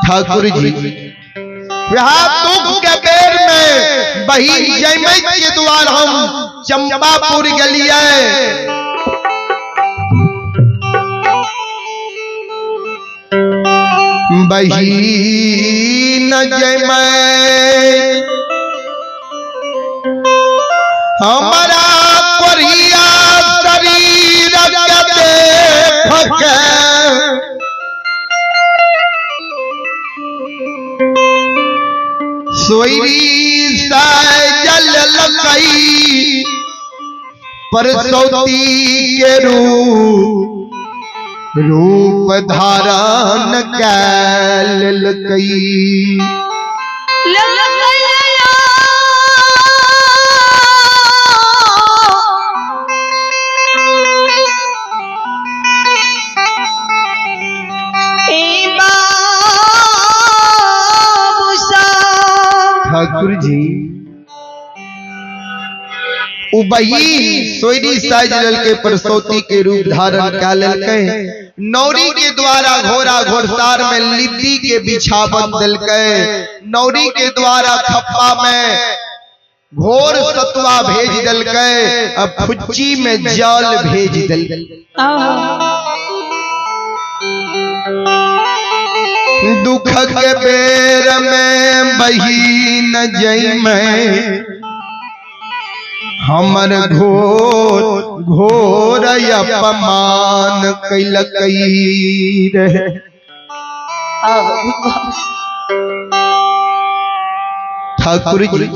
A: ठाकुर जी दुख के बेर में बही जयमैत के द्वार हम चंपापुर गेलिए, बही न जयमैत हमारा कोढ़िया शरीर के देख के, सोईरी सजल लकई परसौती के रूप रूप धारण कैलकई। ठाकुर जी उ बहिन सोयरी साज लेलकै, परसौती के रूप धारण कए लेलकै। नौरी के द्वारा घोड़ा घोड़सार में लिट्टी के बिछावन देलकै। नौरी के द्वारा खप्पा में घोर सतुआ भेज देलकै, अब फुच्ची में जल भेज देलकै। दुख के बेर में बहिन जइमे हमर घोर घोर अपमान कैलकै रे। ठाकुर जी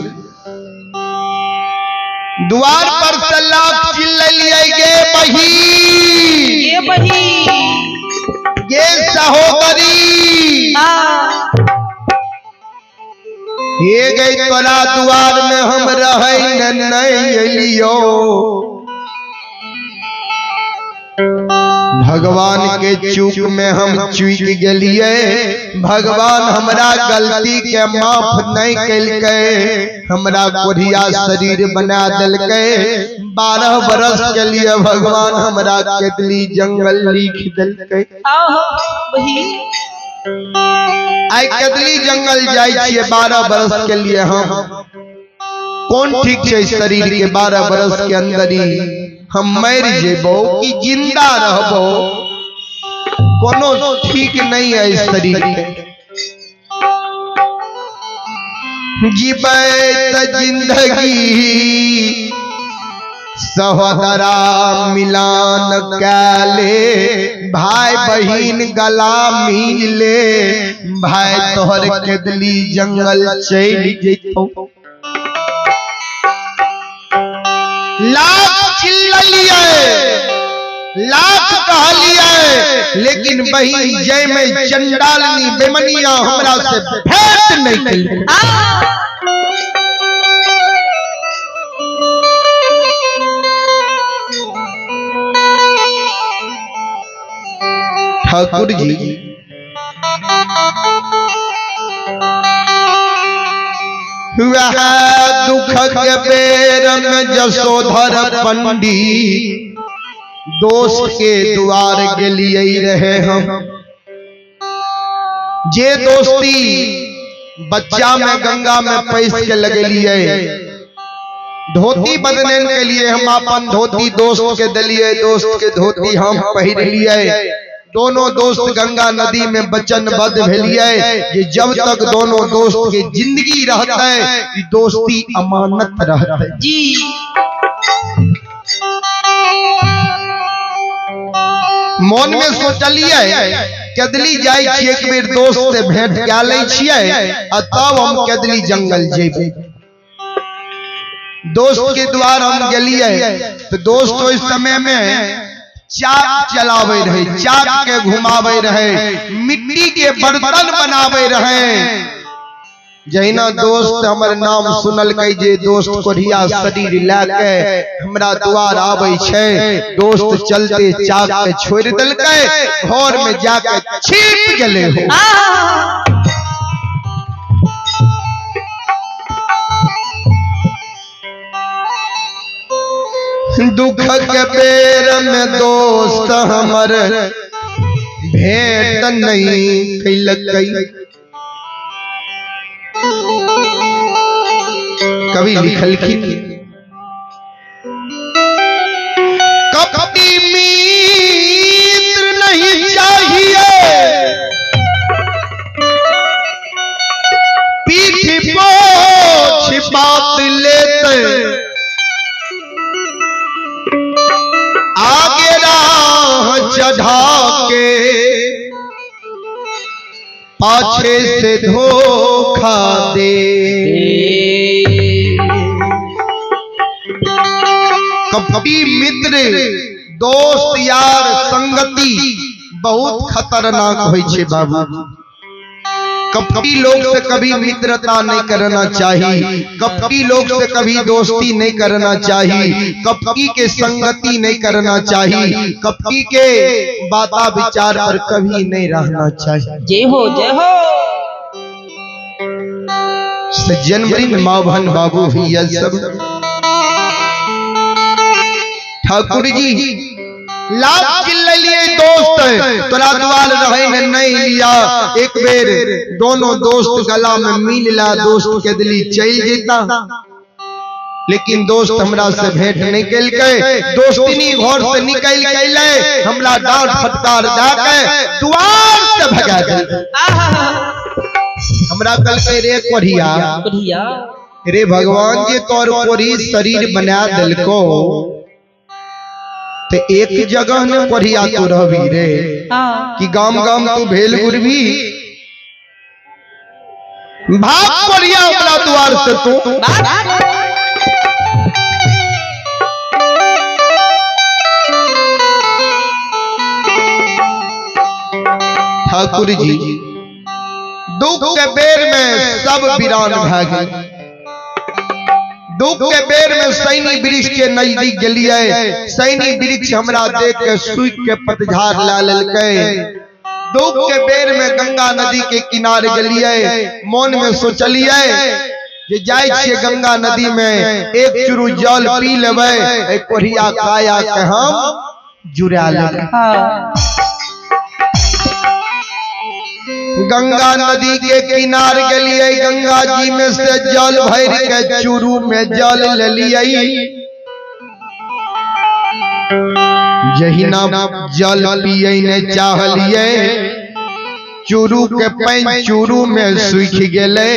A: द्वार पर से लाख चिल्ललियै गे बहिन,
C: गे बहिन,
A: गे सहोदरी, हे गई तोरा द्वार में हम रहै नहीं एलियो। भगवान के चूक में हम चूक गेलिए, भगवान हमरा गलती के माफ नहीं कैलकै, हमरा कोढ़िया शरीर बना देलकै। 12 बरस के लिए भगवान हमरा केतली जंगल लिख देलकै। आई केतली जंगल जाय छियै 12 बरस के लिए हम कौन ठीक छै शरीर के 12 बरस के अंदर ही हम मर जेबो कि जिंदा रहबो, कोनो ठीक नहीं है इस शरीर के। जीबै त जिंदगी सहोदरा मिलान कैले, भाई बहिन गला मिले, भाई तोहर केदली जंगल चलि जैतौ। लाख चिल्ललियै, लाख कहलियै, लेकिन बहिन जय में चंडालनी बेमनिया हमरा से भेंट नहीं कैलकै। ठाकुर जी वह दुख के बेर में जसोधर पंडित दोस्त के द्वार गेलिए रहे हम। जे दोस्ती बच्चा में गंगा में पैस के लगलिए, धोती बदने के लिए हम अपन धोती दोस्त के दिलिए, दोस्त के धोती हम पहिर लिए। दोनों दोस्त गंगा नदी में वचनबद्ध भेलिए कि जब तक दोनों दोस्त के जिंदगी रहता है दोस्ती अमानत रहता है।
C: जी
A: मन में सोचलिए केदली जाय छियै एक बेर दोस्त से भेंट कए लै छियै आ तब हम केदली जंगल जेबै। दोस्त के द्वार हम गेलिए तो दोस्त ओहि समय में चाक चलावे रहे, चाक के घुमावे रहे, मिट्टी के बर्तन बनावे रहे। जहिना दोस्त हमर नाम सुनलकै जे दोस्त कोढ़िया शरीर लए के हमरा द्वार आबै छै, दोस्त चलते चाक के छोड़ि देलकै, घर में जाके छिप गेलै हो। दुख के बेर में दोस्त हमर भेंट नहीं कैलकै। कवि लिखलखिन कपटी मित्र नहीं चाहिए, पीठ पोछ बात लेते, आगे राह चढ़ा के पाछे से धोखा दे। कपटी मित्र दोस्त यार संगति बहुत खतरनाक होय छै बाबू। कपटी लोग से कभी मित्रता नहीं करना चाहिए, कपटी लोग से कभी दोस्ती नहीं करना चाहिए, कपटी के संगति नहीं करना चाहिए, कपटी के बाता विचार पर कभी नहीं रहना चाहिए।
C: जय हो जय हो।
A: सज्जन वृंद माँ बहन बाबू भैया सब, ठाकुर जी लाभ चिल्लिए दोस्त तोरा द्वार रहे ने नहीं लिया। एक बेर दोनों दोस्त गला में मिल ला, दोस्त के दिली चल जेता, लेकिन दोस्त हमरा से भेंट नहीं कैलकै, दोस्तिनी घर से निकल के अइलै, हमरा डांट फटकार दा के द्वार से भगा देल। हमरा कहलकै रे कोढ़िया, रे भगवान जी तोर कोढ़ी शरीर बना देलको तो एक जगह ने कोढ़िया तू रहबी रे कि गाम गाम तू भेल गुरबी, भाग कोढ़िया हमरा द्वार से तू। ठाकुर जी दुख के बेर में सब वीरान भए गेल। दुख के बेर में सैनी वृक्ष के नजदीक गेलिए, सैनी वृक्ष हमरा देख के सूख के पतझाड़ ला लेलकै। दुख के बेर में गंगा नदी के किनारे गेलिए, मन में सोचलिए जे जाय छियै गंगा नदी में एक चुरू जल पी लेबै, ए कोढ़िया काया के हम जुड़ा लेबै। गंगा नदी के किनार गेलिए, गंगा जी में से जल भर के चूरू में जल लेलिए। जहिना जल पिए ने चाहलिए, चूरू के पानि चूरू में सूख गेलै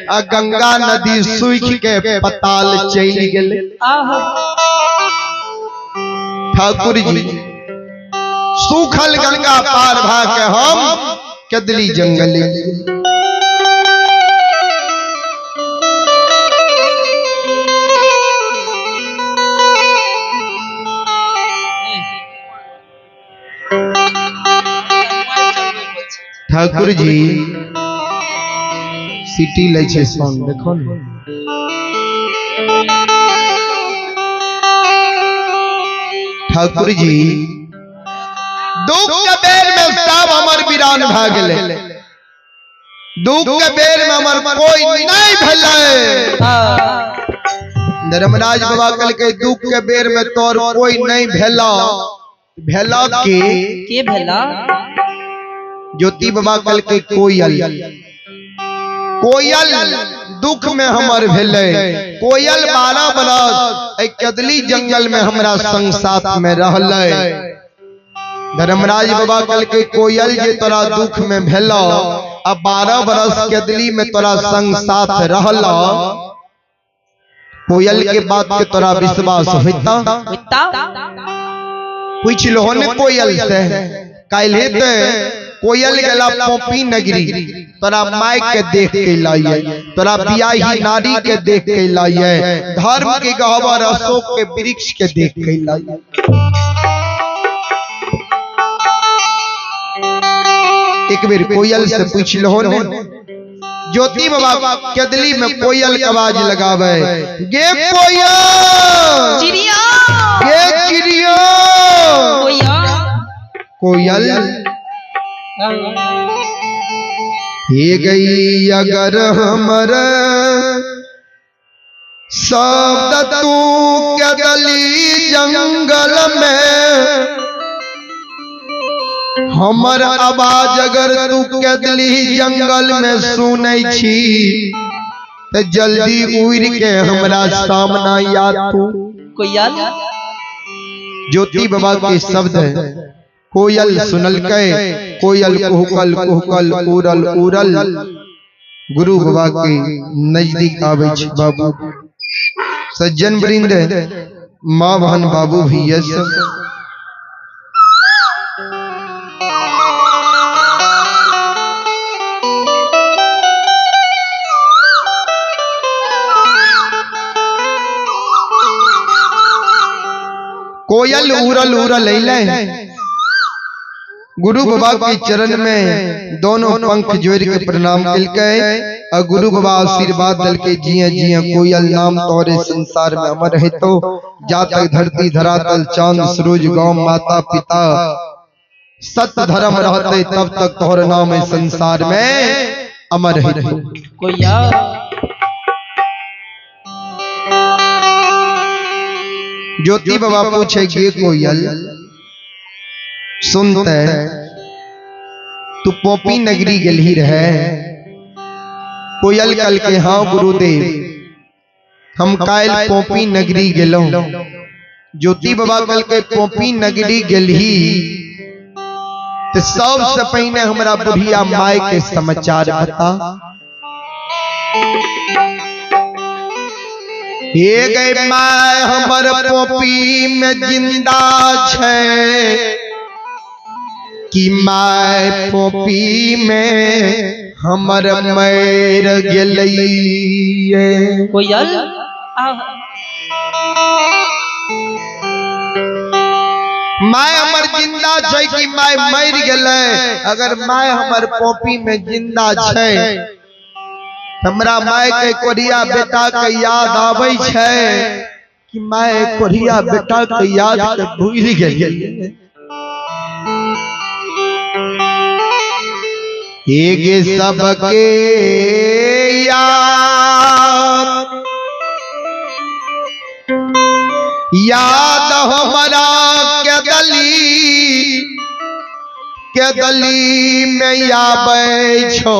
A: आ गंगा नदी सूख के पताल चलि गेलै। ठाकुर जी सूखल गंगा पार भा के हम कदली जंगल। ठाकुर जी सिटी लै छै सोन देखो ने। ठाकुर जी दुख के बेर में सब हमर वीरान भए गेलै, दुख के बेर में हमर कोई नहीं भेलै। धर्मराज बाबा कहलकै दुख के बेर में तोर कोई नहीं भेला, भेला के
B: भेला?
A: ज्योति बाबा कहलकै कोयल, कोयल दुख में हमर भेलै, कोयल 12 बरस एहि कदली जंगल में हमरा संग साथ में रहलै। धर्मराज बाबा कहलकै कोयल जे तोरा दुख में भेला आ 12 बरस कदली में तोरा संग साथ रहला, कोयल के बात के तोरा विश्वास होता? पूछ लो ने कोयल से, काल्हे ते कोयल गेला पोपी नगरी, तोरा माय के देख के लाइए, तोरा बियाही नारी के देख के लाइए, धर्म के गहवर अशोक के वृक्ष के देख के लाइए। एक बेर कोयल से पूछ लो ने। ज्योति बाबा कदली में कोयल के आवाज लगावे, गे कोयल
B: चिड़िया,
A: गे चिड़िया, कोयल हे गई अगर हमर शब्द तू कदली जंगल में, हमर आवाज अगर तू कदली जंगल में सुनै छी तो जल्दी उड़ के हमरा सामना या तू।
B: कोयल
A: ज्योति बाबा के शब्द है, कोयल सुनलकै, कोयल कुहकल कुहकल उड़ल उड़ल गुरु बाबा के नजदीक आबै छै। बाबू सज्जन वृंद, माँ बहन बाबू भैया सब, कोयल उड़ल उड़ल अइलै, गुरु बाबा के चरण में दोनों पंख जोड़ के प्रणाम केलकै आ गुरु बाबा आशीर्वाद देलकै, जिया जिया कोयल नाम तोरे संसार में अमर हेतो, जा तक धरती धरातल चांद सूरज गौ माता पिता सत्य धर्म रहते तब तक तोहर नाम इस संसार में अमर हेतो। ज्योति बाबा पूछे गे कोयल, सुनते तू पोपी नगरी गेलही रहे? कोयल कल के हाँ गुरुदेव, हम काल पोपी नगरी गेलौं। ज्योति बाबा कल के पोपी नगरी गेलही तो सबसे पहिने हमरा बुढ़िया माय के समाचार बता। हे गई my हमर पोपी में जिंदा छै कि my पोपी में हमर मर गेलैये।
B: कोयल
A: my हमर जिंदा छै कि my मर गेलै? अगर my हमर पोपी में जिंदा छै, हमरा my के कोरिया बेटा के याद आबै छै कि my Korea बेटा के याद के भूल गेलियै। एगे सबके याद याद हमरा के दली में आबै छो,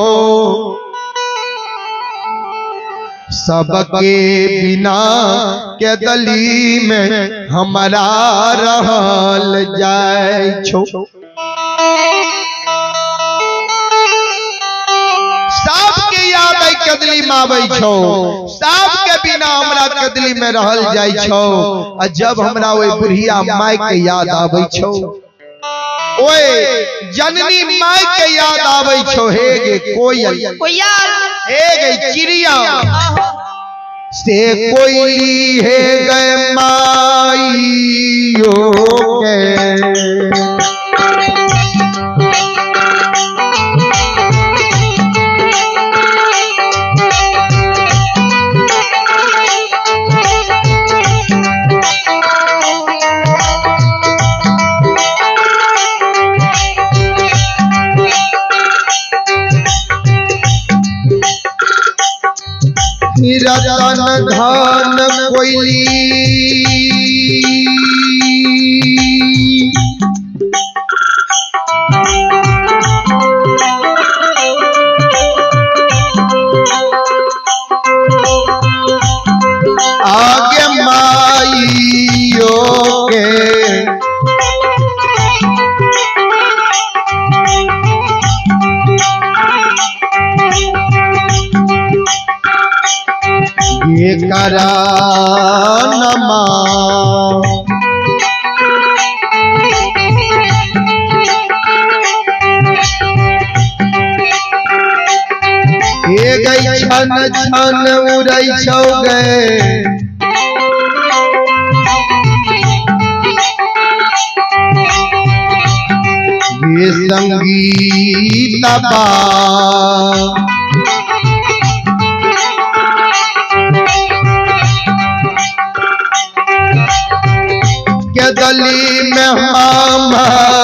A: सबके बिना के दली में हमरा रहल जाय छो। सबके याद आई कदली में आबै छो, सबके बिना हमरा कदली में रहल जाय छो। आ जब हमरा ओहि बुढ़िया माय के याद आबै छो, ओए जननी my के याद आबै छो, हे गे कोयल,
C: कोयल,
A: हे गे चिड़िया, से कोयली हे गे माइयो के। रतन धन कोयली आगे माइयो के, ये करा नमा हे गई छन छन उड़ै छौ गे, ये संगीत बा के गली में हमारोगे।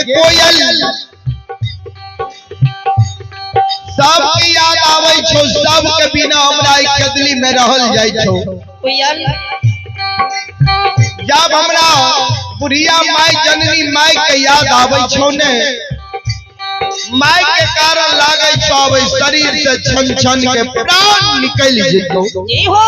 A: कोयल सबके याद आवे छौ, सबके बिना हमरा ई कदली में रहल जाय छौ।
C: कोयल
A: जब हमरा बुढ़िया माय जननी माय के याद आवे छौ ने, माय के कारण लागे छौ आवे शरीर से छन छन के प्राण निकल जेतौ।
C: जय हो।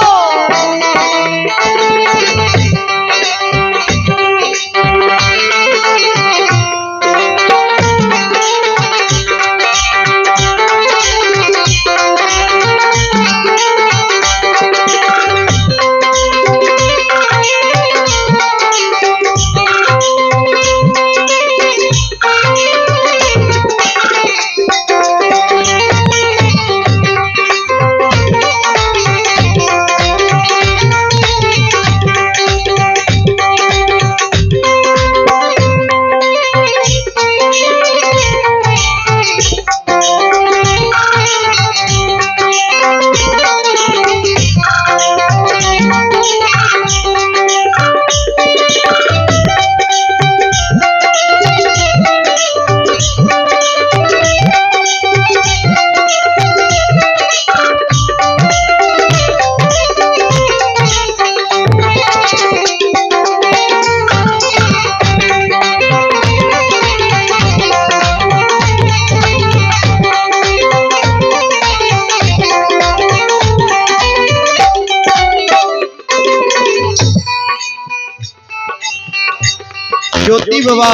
A: ज्योति बाबा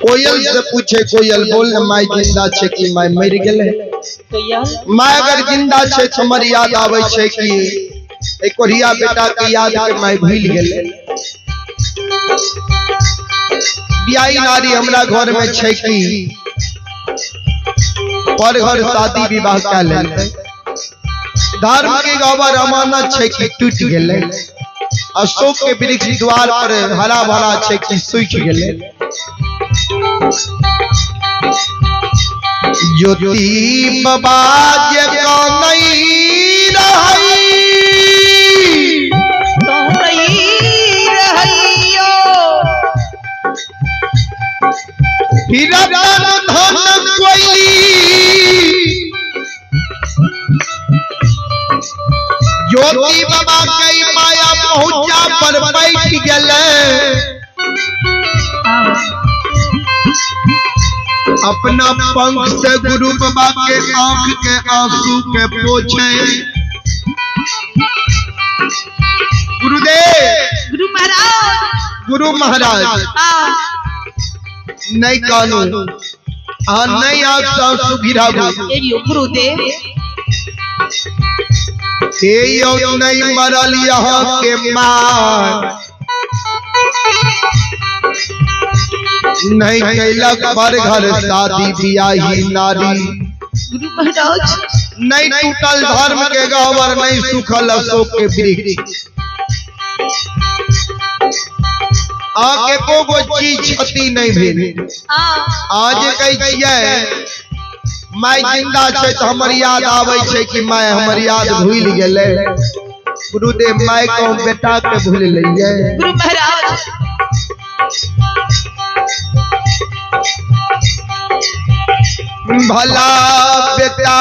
A: कोयल से पूछे, कोयल बोल न माय जिंदा छे कि my मर गेले?
B: कोयल
A: my अगर जिंदा छे तो हमर याद आवे छे कि ए कोरिया बेटा के याद के my भूल गेले। बियाई नारी हमरा घर में छे कि पर घर शादी विवाह का लेलकै। धर्म के गौबर अमानत छे कि टूट गेले। अशोक के वृक्ष द्वार पर हरा भरा छे कि सूख गेले। ज्योति बाबा जे नहीं रही
C: कहई रहैयो।
A: रतन धन कोई ज्योति बाबा के माया पहुंचा पर बैठ गेले। अपना पंख से गुरु बाबा के आंख के आंसू के पोछे। गुरुदेव
C: गुरु महाराज
A: गुरु महाराज नहीं कानू आ नहीं आंख से आंसू गिराबू।
C: एरियो गुरुदेव
A: हे यो नहीं मरल यहाँ के मार, नहीं कैलक पर घर शादी बियाही नारी।
C: गुरु महाराज
A: नहीं टूटल धर्म के गहवर, नहीं सूखल अशोक के वृक्ष। आके को गो चीज क्षति नहीं भेल। आज कहै छियै my जिंदा छै तो हमर याद आवे छै कि my हमर याद भूल गेलै। गुरुदेव my को बेटा के भूल लइयै।
C: गुरु महाराज
A: भला बेटा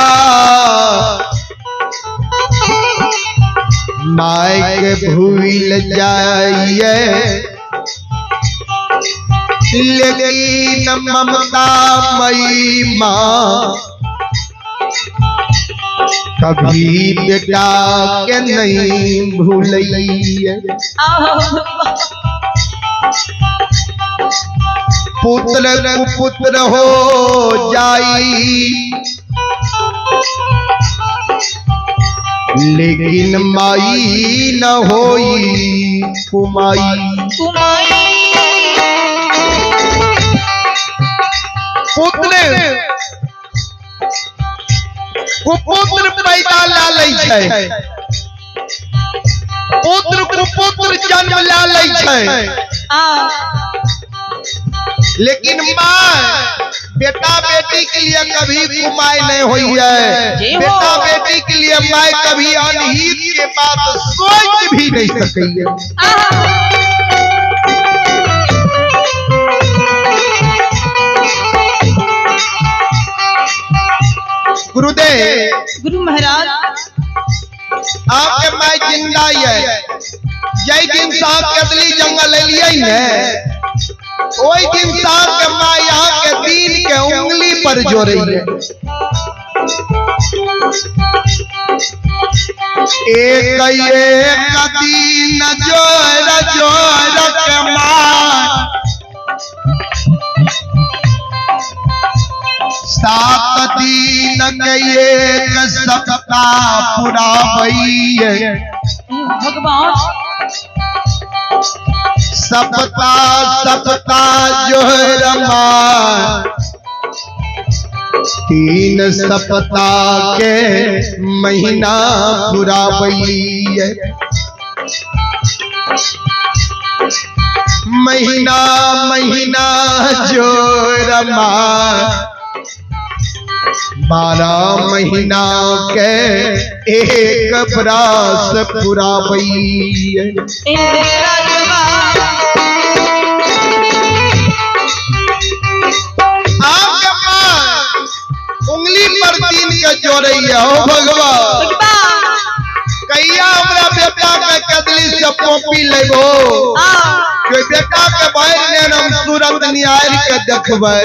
A: my के भूल जाइए, लेकिन ममता मई माँ कभी बेटा के नहीं भूलिए। पुत्र कुपुत्र हो जाई, लेकिन माई न होई कुमाई।
C: कुमाई
A: पुत्र कुपुत्र पैदा ला लै छै, पुत्र कुपुत्र जन्म ला लै छै, लेकिन माँ बेटा बेटी के लिए कभी कुमाई नहीं हुई है। बेटा बेटी के लिए माँ कभी अनहित के बात सोच भी नहीं सकी है। गुरुदेव।
C: गुरु महाराज,
A: आपके माय जिंदा है। यही दिन साहब कदली जंगल एलियै ने, ओहि दिन साहब के माय यहाँ के दिन के उंगली पर जोड़े है। एक एक दिन जोर जोर के माय 7 दिन के एक सप्ताह पुराबैये।
B: भगवान।
A: सप्ताह सप्ताह जोहर माँ 3 सप्ताह के महीना पुराबैये। महीना महीना जोर माँ 12 महीना के एक बरस पुराबैये। आपके माँ उंगली पर दिन के जोड़ैया हो भगवान। कहिया हमरा बेटा के कदली से पॉपी लेबो के बेटा के बाहर ने हम सूरत निहार के देखबै।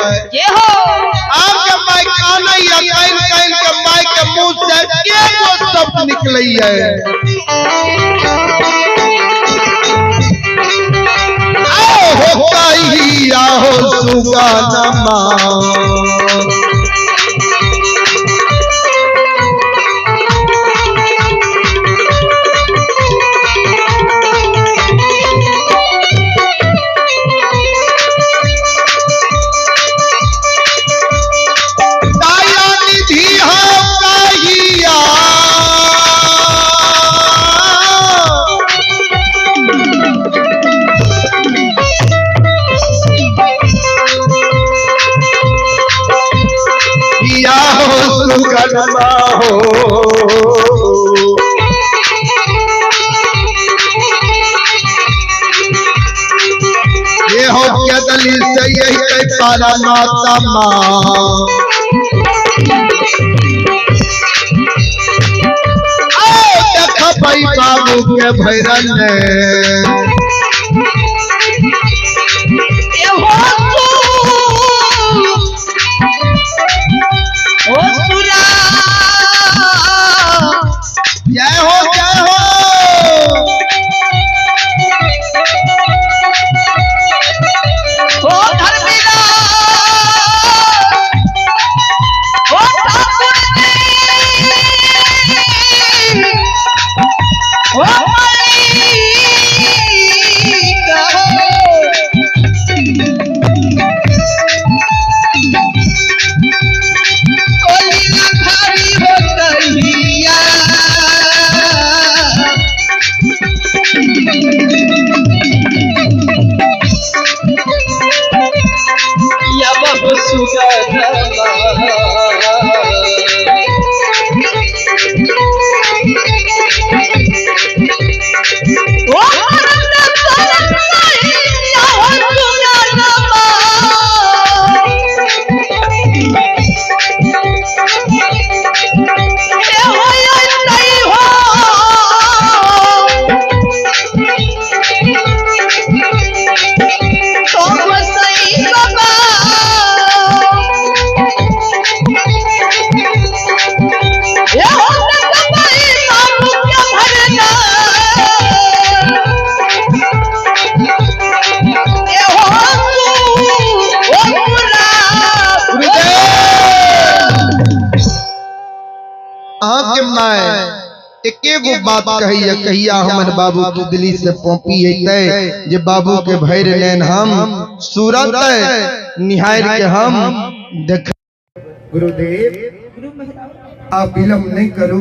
A: आपके माय कानैया कान कान के माय के मुंह से एगो शब्द निकलैया। आओ हो कहिया हो सुगनमा। हो ये हो क्या दली से यही कई पारा माता माँ। आओ देख भाई बाबू के भैरन ने। जय हो जय हो।
C: ओ धर्मीरा, ओ ठाकुर जी, ओ मालिक हो। ओ लीला खारी हो कहिया। या बहु
A: अहाँके my एकेगो बात कहिया कहिया हमर बाबू के दिल्ली से पॉपी अइतै जे बाबू के भरि नैन हम सूरत निहार के हम देख। गुरुदेव आप विलंब नहीं करू।